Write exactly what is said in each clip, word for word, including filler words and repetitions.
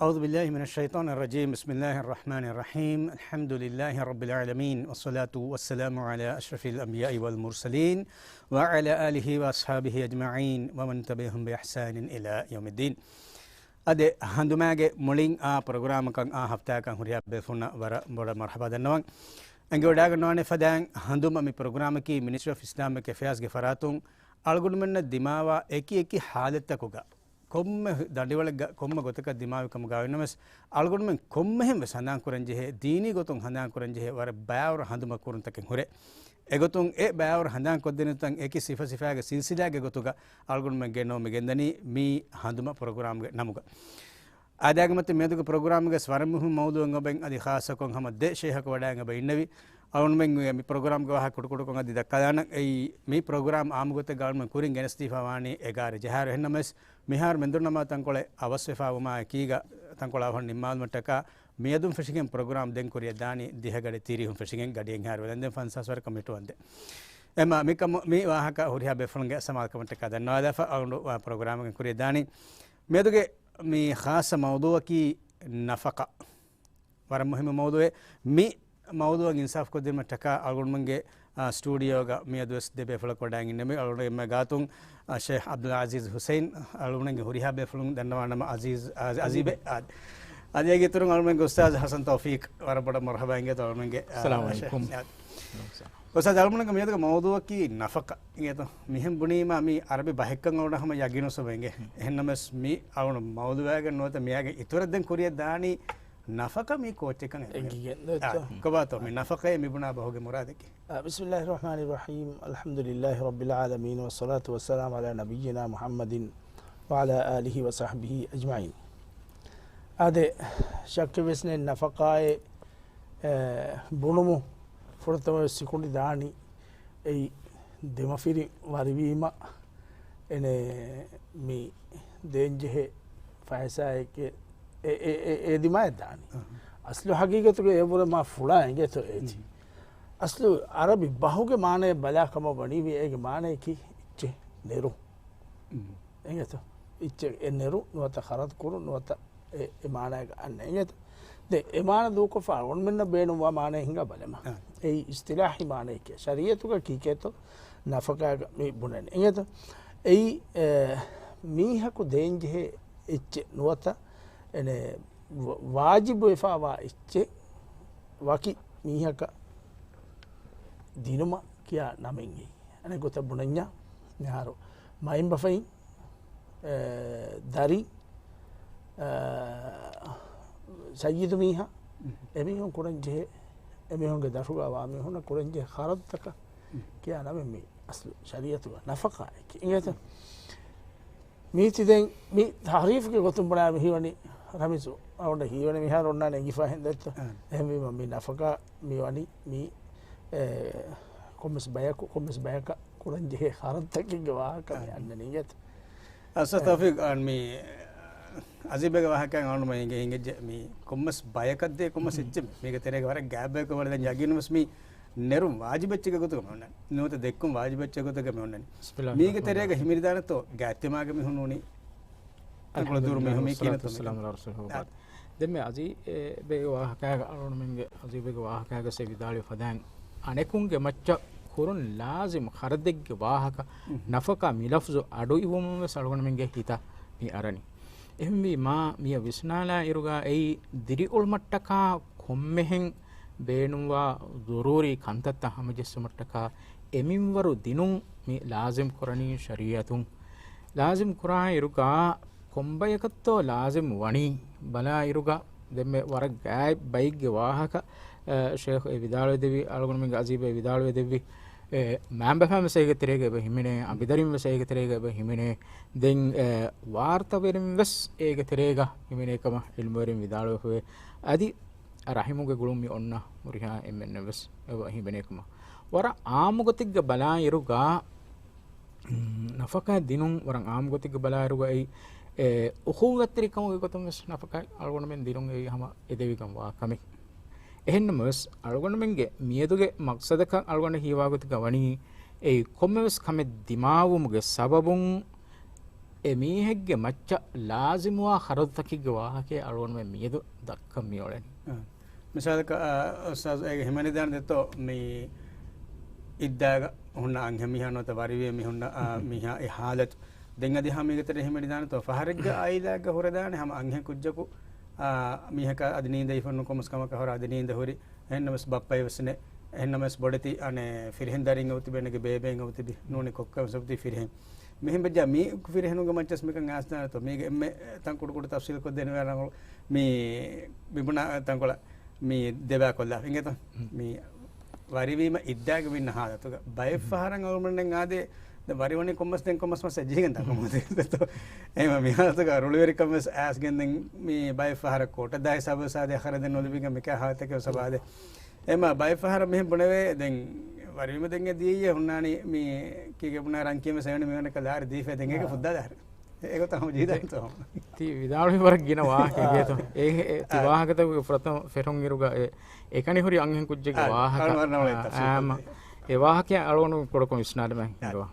أعوذ بالله من الشيطان الرجيم. بسم الله الرحمن الرحيم. الحمد لله رب العالمين. والصلاة والسلام على أشرف الأنبياء والمرسلين وعلى آله وأصحابه أجمعين ومن تبعهم بإحسان إلى يوم الدين. އަދި ހަނދުމާގެ މުޅިން އާ ޕްރޮގްރާމަކަށް އާ ހަފްތާއަކަށް ހުރިހާ ބޭފުޅުންނަށް ވަރަށް ބޮޑަށް މަރުޙަބާ ދަންނަވަން. އެނގިވަޑައިގަންނަވާނެ ފަދައިން ހަނދުމަ މި ޕްރޮގްރާމަކީ މިނިސްޓްރީ އޮފް އިސްލާމިކް އެފެއާޒްގެ ފަރާތުން އަޅުގަނޑުމެންނަށް ދިމާވާ އެކި އެކި ޙާލަތްތަކުގަ ކޮންމެ ދަނޑިވަޅެއްގަ ކޮންމެ ގޮތަކަށް ދިމާވި ކަމުގަ އޮތްނަމަވެސް، އަޅުގަނޑުމެން ކޮންމެހެން ވެސް ހަނދާން ކުރަން ޖެހޭ، ދީނީ ގޮތުން ހަނދާން ކުރަން ޖެހޭ ވަރަށް ބައިވަރު ހަނދުމަ ކުރުންތަކެއް ހުރޭ. އެގޮތުން އެ ބައިވަރު ހަނދާން ކޮށްދިނުންތަން އެކި ސިފަ ސިފައިގެ ސިލްސިލާގެ ގޮތުގަ އަޅުގަނޑުމެން ގެންނަވަމުން ގެންދަނީ މި ހަނދުމަ ޕްރޮގްރާމްގެ ނަމުގަ. އާދައިގެ މަތިން މިއަދުގެ ޕްރޮގްރާމްގެ ވަރަށް މުހިންމު މައުޟޫއެއް އޮބެން އަދި ޚާއްޞަކޮށް ހަމަ ދެ ޝޭހަކު ވަޑައިގެން އެބަ އިންނެވި. އަޅުގަނޑުމެން މި ޕްރޮގްރާމްގެ ވާހަކަ ކުޑަކުޑަކޮށް އަދި ދައްކާލާނަން. އެއީ މި ޕްރޮގްރާމް އާއްމު ގޮތެއްގަ އަޅުގަނޑުމެން ކުރިން ގެނެސްދީފަ ވާނީ އެގާރަ އެއް ޖަހާއިރު. އެހެންނަމަވެސް މިހާރު މެންދުރުންނަމާ ތަންކޮޅެއް އަވަސްވެފަ ވުމާ އެކީގަ ތަންކޮޅެއް އަވަހަށް ނިންމާލުމަށްޓަކާ މިއަދުން ފެށިގެން ޕްރޮގްރާމް ދެން ކުރިއަށް ދާނީ ދިހަ ގަޑި ތިރީހުން ފެށިގެން ގަޑިއެއްހާއިރު ވެލަންދެން ފަންސާސް ވަރަކަށް މިއުޅެންދެން. އެމަ މިކަމު މި ވާހަކަ ހުރިހާ ބޭފުޅުންގެ ސަމާލުކަމަށްޓަކާ ދަންނަވާލާފަ އަޅުގަނޑު ޕްރޮގްރާމްގެ ކުރިއަށް ދާނީ. މިއަދުގެ މި ޚާއްޞަ މައުޟޫއަކީ ނަފަޤާ. ވަރަށް މުހިއްމު މައުޟޫއެއް. މި މައުޟޫއަށް އިންސާފް ކޮށްދިނުމަށްޓަކާ އަޅުގަނޑުމެންގެ، އާ، ސްޓޫޑިއޯގަ މިއަދުވެސް ދެ ބޭފުޅަކު ވަޑައިގެންނެވި. އަޅުގަނޑުގެ އެންމެ ގާތުން، އާ، ޝޭޚް ޢަބްދުލް ޢަޒީޒް ޙުސައިން، އަޅުގަނޑުގެ ހުރިހާ ބޭފުޅުން ދަންނަވާނަމަ ޢަޒީޒް، ޢަޒީ-، ޢަޒީބެއް. އާ، އަދި އޭގެ އިތުރުން އަޅުގަނޑުމެންގެ އުސްތާޛް ޙަސަން ތައުފީޤް ވަރަށް ބޮޑަށް މަރުޙަބާ އިނގޭތޯ އަޅުގަނޑުގެ، އާ، އައްސަލާމު ޢަލައިކުމް. ޝޭޚް. އުސްތާޛް އަޅުގަނޑުގެ މިއަދުގެ މައުޟޫއަކީ ނަފަޤާ އިނގޭތޯ. މިހެން ބުނީމާ މީ ޢަރަބި ބަހެއްކަން އަޅުގަނޑަށް ހަމަ ޔަގީނުވެސް އޮވޭ އިނގޭ. އެހެންނަމަވެސް މި އަޅުގަނޑު މައުޟޫއާގެ ނުވަތަ މިއާގެ އިތުރަށް ދެން ކުރިއަށް ދާނީ ނަފަޤާ މީ ކޯއްޗެއްކަން އެނގިގެން އެނގިގެން ދޯ؟ އާ، ކޮބާތޯ މި ނަފަޤާއޭ މި ބުނާ ބަހުގެ މުރާދަކީ؟ އާ، بسم الله الرحمن الرحيم. الحمد لله رب العالمين، والصلاة والسلام على نبينا محمد وعلى آله وصحبه أجمعين. އާދެ، ޝައްކެއް ވެސް ނެތް ނަފަޤާއޭ، އެ، ބުނުމުން ފުރަތަމަ ވެސް ސިކުނޑި ދާނީ އެއީ ދެމަފިރިން ވަރިވީމަ އެނެ މި ދޭންޖެހޭ ފައިސާއެކޭ އެ، އެ، އެ، އެ ދިމާއަށް ދާނީ. އަހަ. އަސްލު ހަގީގަތުގަ އެބުރެ މާ ފުޅާ އެނގޭތޯ އޭތި. މް. އަސްލު ޢަރަބި ބަހުގެ މާނަޔަށް ބަލާ ކަމަށް ވަނީ މި އޭގެ މާނަޔަކީ އެއްޗެއް ނެރުން. މް. އެނގޭތޯ؟ އެއްޗެއް އެ ނެރުން ނުވަތަ ޚަރަދު ކުރުން ނުވަތަ އެ، އެ މާނައިގަ އަންނަ އިނގޭތަ؟ ދެ އެ މާނަ ދޫކޮށްފަ އަޅުގަނޑުމެންނަށް ބޭނުންވާ މާނައެއް ހިނގާ ބަލަމާ. އާ. އެއީ އިސްތިލާހީ މާނައެކޭ. ޝަރީއަތުގަ ކީކޭތޯ ނަފަޤާގަ މި ބުނަނީ އިނގޭތަ؟ އެއީ، އެ، މީހަކު ދޭންޖެހޭ އެއްޗެއް ނުވަތަ އެނެ ވ-، ވާޖިބުވެފަވާ އެއްޗެއް ވަކި މީހަކަށް ދިނުމަށް ކިޔާ ނަމެއް އެއީ. އަނެއް ގޮތަށް ބުނަންޏާ މިހާރު މައިންބަފައިން އެ، ދަރި، އެ، ސައްޔިދު މީހާ، އެމީހުން ކުރަންޖެހޭ، އެމީހުންގެ ދަށުގަ ވާ މީހުންނަށް ކުރަންޖެހޭ ޚަރަދުތަކަށް ކިޔާ ނަމެއް މީ އަސްލު ޝަރީއަތުގަ ނަފަޤާއެކޭ. އިނގޭތަ؟ މީތި ދެން މި ތަޢުރީފުގެ ގޮތުން ބުނާ މި ހީވަނީ ރަމްޒު. އަޅުގަނޑަށް ހީވަނީ މިހާރު އޮންނާނެ އެނގިފަ ހިނދައްތަ؟ އާ. އެހެންވީމަ މި ނަފަޤާ މި ވަނީ މި، އެ، ކޮންމެސް ބަޔަކު، ކޮންމެސް ބަޔަކަށް ކުރަންޖެހޭ ޚަރަދުތަކެއްގެ ވާހަކަ މި އަންނަނީ އިނގޭތަ؟ އަސް ތައުފީޤް، އަން މި އަޒީބެގެ ވާހަކައިން އަޅުގަނޑުމެން އެނގޭ އިނގޭ މި ކޮންމެސް ބަޔަކަށްދޭ ކޮންމެސް އެއްޗެއް މީގެ ތެރޭގަ ވަރަށް ގާތް ބަޔަކު ވަރަށް ދެން ޔަގީނުވެސް މި ނެރުން ވާޖިބެއްޗެއްގެ ގޮތުގަ މި އޮންނަނީ. ނުވަތަ ދެއްކުން ވާޖިބެއްޗެއްގެ ގޮތުގަ މި އޮންނަނީ. މީގެ ތެރޭގަ ހިމެނިދާނެތޯ ގާތްތިމާގެ މީހުން ނޫނީ. ދެން މި އަޒީ، އޭ، ބޭގެ ވާހަކާގަ އަޅުގަނޑުމެންގެ އަޒީ ބޭގެ ވާހަކާގަ ވެސް ވިދާޅުވި ފަދައިން އަނެކުންގެ މައްޗަށް ކުރުން ލާޒިމް ޚަރަދެއްގެ ވާހަކަ، ނަފަޤާ މި ލަފްޒު އަޑުއިވުމުން ވެސް އަޅުގަނޑުމެންގެ ހިތަށް މި އަރަނީ. އެހެންވީމާ، މިއަށް ވިސްނާލާ އިރުގަ އެއީ ދިރިއުޅުމަށްޓަކާ ކޮންމެހެން ބޭނުންވާ ޒުރޫރީ ކަންތައްތައް ހަމަޖެއްސުމަށްޓަކާ އެ މިންވަރު ދިނުން މި ލާޒިމް ކުރަނީ ޝަރީއަތުން. ލާޒިމް ކުރާ އިރުގަ ކޮންބަޔަކަށްތޯ ލާޒިމް ވަނީ ބަލާ އިރުގަ ދެންމެ ވަރަށް ގާތް ބައެއްގެ ވާހަކަ، އަ، ޝޭޚް އެ ވިދާޅުވެދެއްވި، އަޅުގަނޑުމެންގެ އަޒީބެ ވިދާޅުވެދެއްވި، އެ، މައިންބަފައިން ވެސް އޭގެ ތެރޭގަ އެބަ ހިމެނޭ، އަނބިދަރިން ވެސް އޭގެ ތެރޭގަ އެބަ ހިމެނޭ، ދެން، އެ، ވާރުތަވެރިން ވެސް އޭގެ ތެރޭގަ ހިމެނޭ ކަމަށް ޢިލްމުވެރިން ވިދާޅުވެފަވޭ. އަދި ރަޙިމުގެ ގުޅުން މި އޮންނަ ހުރިހާ އެންމެންނަށް ވެސް އެބަ ހިމެނޭ ކަމަށް. ވަރަށް ޢާއްމު ގޮތެއްގަ ބަލާ އިރުގަ، މް، ނަފަޤާތް ދިނުން ވަރަށް ޢާއްމު ގޮތެއްގަ ބަލާއިރުގަ އެއީ، އެ، އުޚުއްވަތްތެރިކަމުގެ ގޮތުން ވެސް ނަފަޤާތް އަޅުގަނޑުމެން ދިނުން އެއީ ހަމަ އެދެވިގެން ވާ ކަމެއް. އެހެންނަމަވެސް، އަޅުގަނޑުމެންގެ މިއަދުގެ މަޤްޞަދަކަށް އަޅުގަނޑަށް ހީވާ ގޮތުގަ ވަނީ، އެއީ ކޮންމެވެސް ކަމެއް ދިމާވުމުގެ ސަބަބުން އެ މީހެއްގެ މައްޗަށް ލާޒިމުވާ ޚަރަދުތަކެއްގެ ވާހަކައެއް އަޅުގަނޑުމެން މިއަދު ދައްކަން މިއުޅެނީ. އާ. މިސާލަކަށް، އާ، އުސްތާޒު އޭގެ ހިމެނިދާނެ ދެއްތޯ މި އިއްދާގަ ހުންނަ އަންހެން މީހާ ނުވަތަ ވަރިވިޔަ މީހުންނަށް، އާ، މީހާ އެ ހާލަތު. ދެން އަދި ހަމީގަތެރެ ހިމެނިދާނެތޯ ފަހަރެއްގަ އާއިލާގަ ހުރެދާނެ ހަމަ އަންހެން ކުއްޖަކު، އާ، މީހަކާ އަދި ނީނދެ އިފަންނު ކޮމަސް ކަމަކަށް ހުރާ އަދި ނީނދެ ހުރި. އެހެންނަމަސް ބައްޕައެއް ވެސް ނެ. އެހެންނަމަސް ބޮޑެތި އަނެއް ފިރިހެން ދަރިން އޮތިބި އޭނަގެ ބޭބެއިން އޮތިބި ނޫނީ ކޮއްކޮ ވެސް އޮތީ ފިރިހެން. މިހެން ވެއްޖާ މީ ފިރިހެނުންގެ މައްޗަސް މިކަން އާސްދާނެތޯ މީގެ އެންމެ ތަން ކުޑަކުޑަ ތަފްސީލް ކޮށްދޭނެ ވޭ ރަނގަޅު މީ މިބުނާ ތަންކޮޅަށް މީ ދެބާ ކޮށްލާފަ އިނގޭތޯ. މީ ވަރިވީމަ އިއްދާގަ އިންނަ ހާލަތުގަ ބައެއް ފަހަރަށް އަޅުގަނޑުމެން އާދޭ ދެ ވަރިވަނީ ކޮންމެސް ދެން ކޮންމެސް މަސް ޖީގެން ދާ ކޮމުދޭތޯ. އެހެން މި ހާލަތުގަ ރުޅިވެރިކަން ވެސް އައިސްގެން ދެން މީ ބައެއް ފަހަރަށް ކޯޓަށް ދާ ހިސާބު ވެސް އާދޭ އަޚަރަށް ދެން ނުލިބިގެން މިކަހަލަ ހާލަތަކެއް ވެސް އާދޭ. އެމަ ބައެއް ފަހަރަށް މިހެން ބުނެވޭ ދެން ވަރިވީމަ ދެން އެ ދިޔައީ ހުންނާނީ މީ ކީގެ ބުނާ ރަންކިޔަމެސް އެވެނި މީހުންނަކަށް ލާރި ދީފަ ދެން އޭގެ ފުއްދާލާ އެގޮތަށް ހަމަ ޖީދާންތޯ. ތި ވިދާޅުވި ވަރަށް ގިނަ ވާހަކަ އިނގޭތޯ. އެ، އެ، ތި ވާހަކަތަކުގެ ފުރަތަމަ ފެށުންއިރުގަ އެ، އެކަނި ހުރި އަންހެން ކުއްޖެއްގެ ވާހަކަ. އެ ވާހަކަ އަޅުގަނޑު ކުޑަކޮށް ވިސްނާލަމެ އިނގޭ.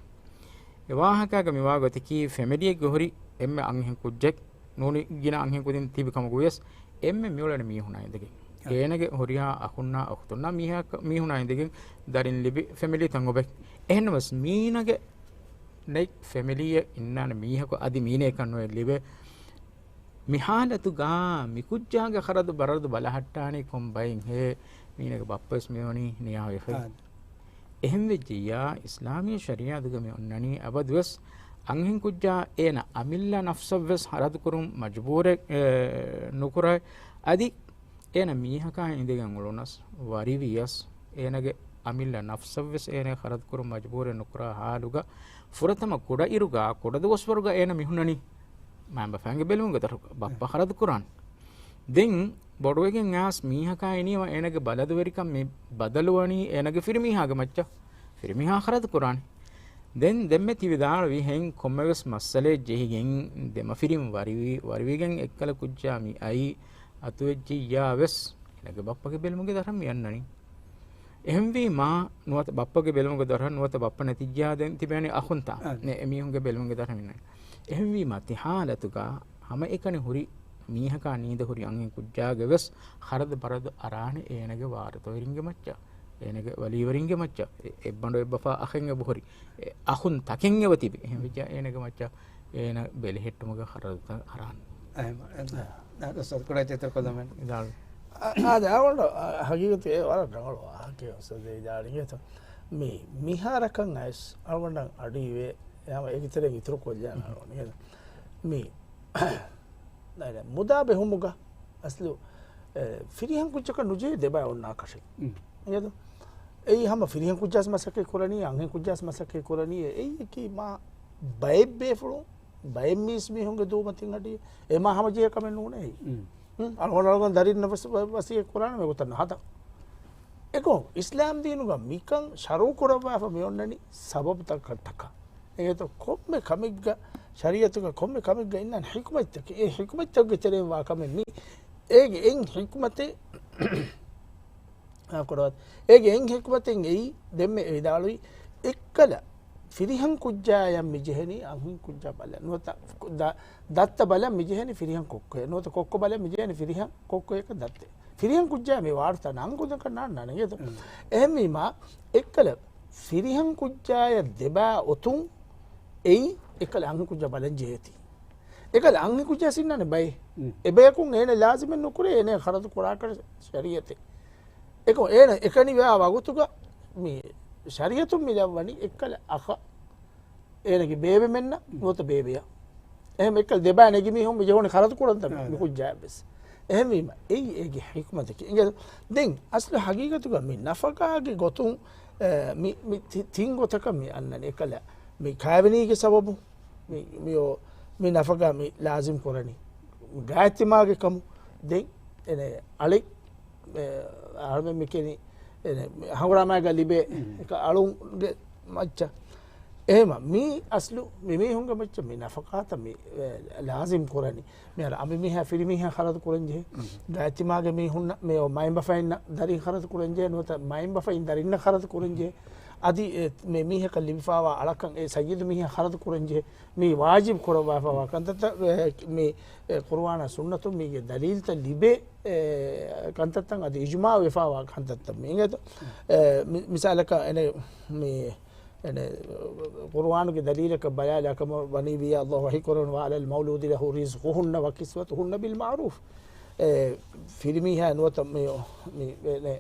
އެ ވާހަކައިގަ މިވާ ގޮތަކީ ފެމިލީއެއްގަ ހުރި އެންމެ އަންހެން ކުއްޖެއް ނޫނީ ގިނަ އަންހެން ކުދިން ތިބި ކަމަކު ވިޔަސް އެންމެ މިއުޅެނި މީހުނާ އިނދެގެން. އޭނަގެ ހުރިހާ އަޚުންނާ އުޚްތުންނާ މީހާ، މީހުނާ އިނދެގެން ދަރިން ލިބި ފެމިލީ ތަން އޮބެ. އެހެންނަމަސް މީނަގެ ނެތް ފެމިލީއެއް އިންނާނެ މީހަކު އަދި މީނައަކަށް ނުވެ ލިބޭ. މި ހާލަތުގަ މި ކުއްޖާގެ ޚަރަދު ބަރަދު ބަލަހައްޓާނީ ކޮން ބައެއްހޭ؟ މީނަގެ ބައްޕަވެސް މިވަނީ ނިޔާވެފައި. އެހެންވެއްޖިއްޔާ އިސްލާމީ ޝަރީޢަތުގަ މި އޮންނަނީ އަބަދުވެސް އަންހެން ކުއްޖާ އޭނަ އަމިއްލަ ނަފްސަށްވެސް ޚަރަދުކުރުން މަޖުބޫރެއް، އެ، ނުކުރައި. އަދި އޭނަ މީހަކާ އިނދެގެން އުޅުނަސް، ވަރިވިޔަސް، އޭނަގެ އަމިއްލަ ނަފްސަށްވެސް އޭނަ ޚަރަދުކުރުން މަޖުބޫރެއް ނުކުރާ ހާލުގަ، ފުރަތަމަ ކުޑައިރުގަ، ކުޑަދުވަސްވަރުގަ އޭނަ މިހުންނަނީ މައިންބަފައިންގެ ބެލުމުގެ ދަށުގަ، ބައްޕަ ޚަރަދުކުރާނެ. ދެން ބޮޑުވެގެން އައިސް މީހަކާ އިނީމަ އޭނަގެ ބަލަދުވެރިކަން މި ބަދަލުވަނީ އޭނަގެ ފިރިމީހާގެ މައްޗަށް. ފިރިމީހާ ޚަރަދުކުރާނެ. ދެން ދެންމެ ތި ވިދާޅުވިހެން ކޮންމެވެސް މައްސަލައެއް ޖެހިގެން ދެމަފިރިން ވަރިވި، ވަރިވިގެން އެއްކަލަ ކުއްޖާ މި އައީ އަތުވެއްޖިއްޔާ ވެސް އޭނަގެ ބައްޕަގެ ބެލުމުގެ ދަށަށް މި އަންނަނީ. އެހެންވީމާ ނުވަތަ ބައްޕަގެ ބެލުމުގެ ދަށަށް ނުވަތަ ބައްޕަ ނެތިއްޖާ ދެން ތިބޭނީ އަޚުންތާ އާ. ނެ އެމީހުންގެ ބެލުމުގެ ދަށަށް މި އަންނަނީ. އެހެންވީމާ ތި ހާލަތުގަ ހަމައެކަނި ހުރި މީހަކާ ނީނދެ ހުރި އަންހެން ކުއްޖާގެ ވެސް ޚަރަދު ބަރަދު އަރާނެ އޭނަގެ ވާރިޘުވެރިންގެ މައްޗަށް، އޭނަގެ ވަލީވެރިންގެ މައްޗަށް، އެ، އެއްބަނޑު އެއްބަފާ އަޚެއް އެބަހުރި، އެ، އަޚުން ތަކެއް އެބަތިބި. އެހެންވެއްޖެ އޭނަގެ މައްޗަށް އޭނަ ބެލެހެއްޓުމުގެ ޚަރަދުތައް އަރާނެ. އެހެން، އެ، އެ، އުސްތާޛު ކުޑަ އެތިރުކޮށްލަމެން. އާދެ، އަޅުގަނޑު، އަ، ހަގީގަތު އެ ވަރަށް ރަނގަޅު ވާހަކައެއް އުސްތާޛު ވިދާޅުވީ. މި، މިހާރަކަށް އައިސް އަޅުގަނޑަށް އަޑު އިވޭ، އެހާމަ އޭގެ ތެރެއިން އިތުރު ކޮށްލާނަން އަޅުގަނޑު. މި ނައި، މުދާ ބެހުމުގަ އަސްލު، އެ، ފިރިހެން ކުއްޖަކަށް ނުޖެހޭ ދެބައި އޮންނާކަށެއް. އިނގޭތޯ؟ އެއީ ހަމަ ފިރިހެން ކުއްޖާސް މަސައްކަތް ކުރަނީ، އަންހެން ކުއްޖާސް މަސައްކަތް ކުރަނީ، އެއީ އެކީ މާ ބައެއް ބޭފުޅުން، ބައެއް މީސް މީހުންގެ ދޫމަތިން އަޑި، އެ މާ ހަމަޖެހޭ ކަމެއް ނޫނޭ އެއީ. އަޅުގަނޑު އަޅުގަނޑު ދަރިންނަށް ވެސް ވަ-، ވަސިއްޔަތް ކުރާނަމޭ އެގޮތަށް ނުހަދާ. އެކޮށް، އިސްލާމް ދީނުގަ މިކަން ޝަރުޢު ކުރައްވާފަ މި އޮންނަނީ ސަބަބުތަކަށްޓަކާ. އެގޮތަށް ކޮންމެ ކަމެއްގަ ޝަރީޢަތުގަ ކޮންމެ ކަމެއްގަ އިންނާނެ ޙިކުމަތްތަކެއް. އެ ޙިކުމަތްތަކުގެ ތެރެއިން ވާ ކަމެއް މީ. އޭގެ އެއް ޙިކުމަތެއް، މާފުކުރައްވާތި. އޭގެ އެއް ޙިކުމަތެއް އެއީ ދެންމެ އެ ވިދާޅުވި އެއްކަލަ ފިރިހެން ކުއްޖާޔަށް މިޖެހެނީ އަންހެން ކުއްޖާ ބަލަން. ނުވަތަ ދަ-، ދައްތަ ބަލަން މިޖެހެނީ ފިރިހެން ކޮއްކޮއެއް. ނުވަތަ ކޮއްކޮ ބަލަން މިޖެހެނީ ފިރިހެން ކޮއްކޮއަކަށް ދައްތަ. ފިރިހެން ކުއްޖާ މި ވާރުތަ ނަން ކުދަކަށް ނާންނާނެ އިނގޭތޯ؟ އެހެންވީމާ، އެއްކަލަ ފިރިހެން ކުއްޖާޔަށް ދެބާ އޮތުން އެއީ އެއްކަލަ އަންހެން ކުއްޖާ ބަލަން ޖެހޭތީ. އެކަލަ އަންހެން ކުއްޖާ ސިންނާނެ ބައެއް. އެބަޔަކުން އޭނަ ލާޒިމެއް ނުކުރޭ އޭނަ ޚަރަދު ކުރާކަށް ޝަރީޢަތެއް. އެކޮށް އޭނަ އެކަނިވާ ވަގުތުގަ މި ޝަރީޢަތުން މި ލައްވަނީ އެއްކަލަ އަޚަށް އޭނަގެ ބޭބެމެންނަށް ނުވަތަ ބޭބެއަށް. އެހެން އެއްކަލަ ދެބައި ނެގި މީހުން މި ޖެހުނީ ޚަރަދު ކުރަންތަ މި ކުއްޖާއަށްވެސް. އެހެންވީމަ އެއީ އޭގެ ޙިކުމަތަކީ. އިނގޭ، ދެން އަސްލު ހަގީގަތުގަ މި ނަފަޤާގެ ގޮތުން، އެ، މި، މި ތި-، ތިން ގޮތަކަށް މި އަންނަނީ. އެކަލަ މި ކާވެނީގެ ސަބަބު، މި، މި އޯ، މި ނަފަޤާ މި ލާޒިމް ކުރަނީ. ގާތްތިމާގެ ކަމު. ދެން އެނެ އަޅެއް އެ، އަހަރުމެން މި ކިޔަނީ، އެ، ހަނގުރާމައިގަ ލިބޭ އެކަ އަޅުންގެ މައްޗަށް. އެހެމަ، މީ އަސްލު މި މީހުންގެ މައްޗަށް މި ނަފަޤާތައް މި، އެ، ލާޒިމް ކުރަނީ. މިހާރު އަނބިމީހާ ފިރިމީހާ ޚަރަދު ކުރަންޖެހޭ. ގާތްތިމާގެ މީހުންނަށް މި މައިންބަފައިންނަށް ދަރިން ޚަރަދު ކުރަންޖެހޭ. ނުވަތަ މައިންބަފައިން ދަރިންނަށް ޚަރަދު ކުރަންޖެހޭ. އަދި އެ، މި މީހަކަށް ލިބިފާވާ އަޅަކަށް އެ ސައްޔިދު މީހާ ޚަރަދު ކުރަންޖެހޭ، މީ ވާޖިބު ކުރައްވާފާވާ ކަންތައްތައް، އެ، މި، އެ، ޤުރުއާނާ ސުންނަތުން މީގެ ދަލީލްތައް ލިބޭ، އެ، ކަންތައްތައް އަދި އިޖުމާޢު ވެފާވާ ކަންތައްތައް މީ އިނގޭތޯ. އެ، މި، މިސާލަކަށް އެނެ، މި، އެނެ، ޤުރުއާނުގެ ދަލީލަކަށް ބަލާލާ ކަމަށް ވަނީ ވިއްޔާ ﷲ ވަޙީ ކުރަން، "وعلى المولود له رزقهن وكسوتهن بالمعروف." އެ، ފިރިމީހާ ނުވަތަ މި، މި، އެނެ،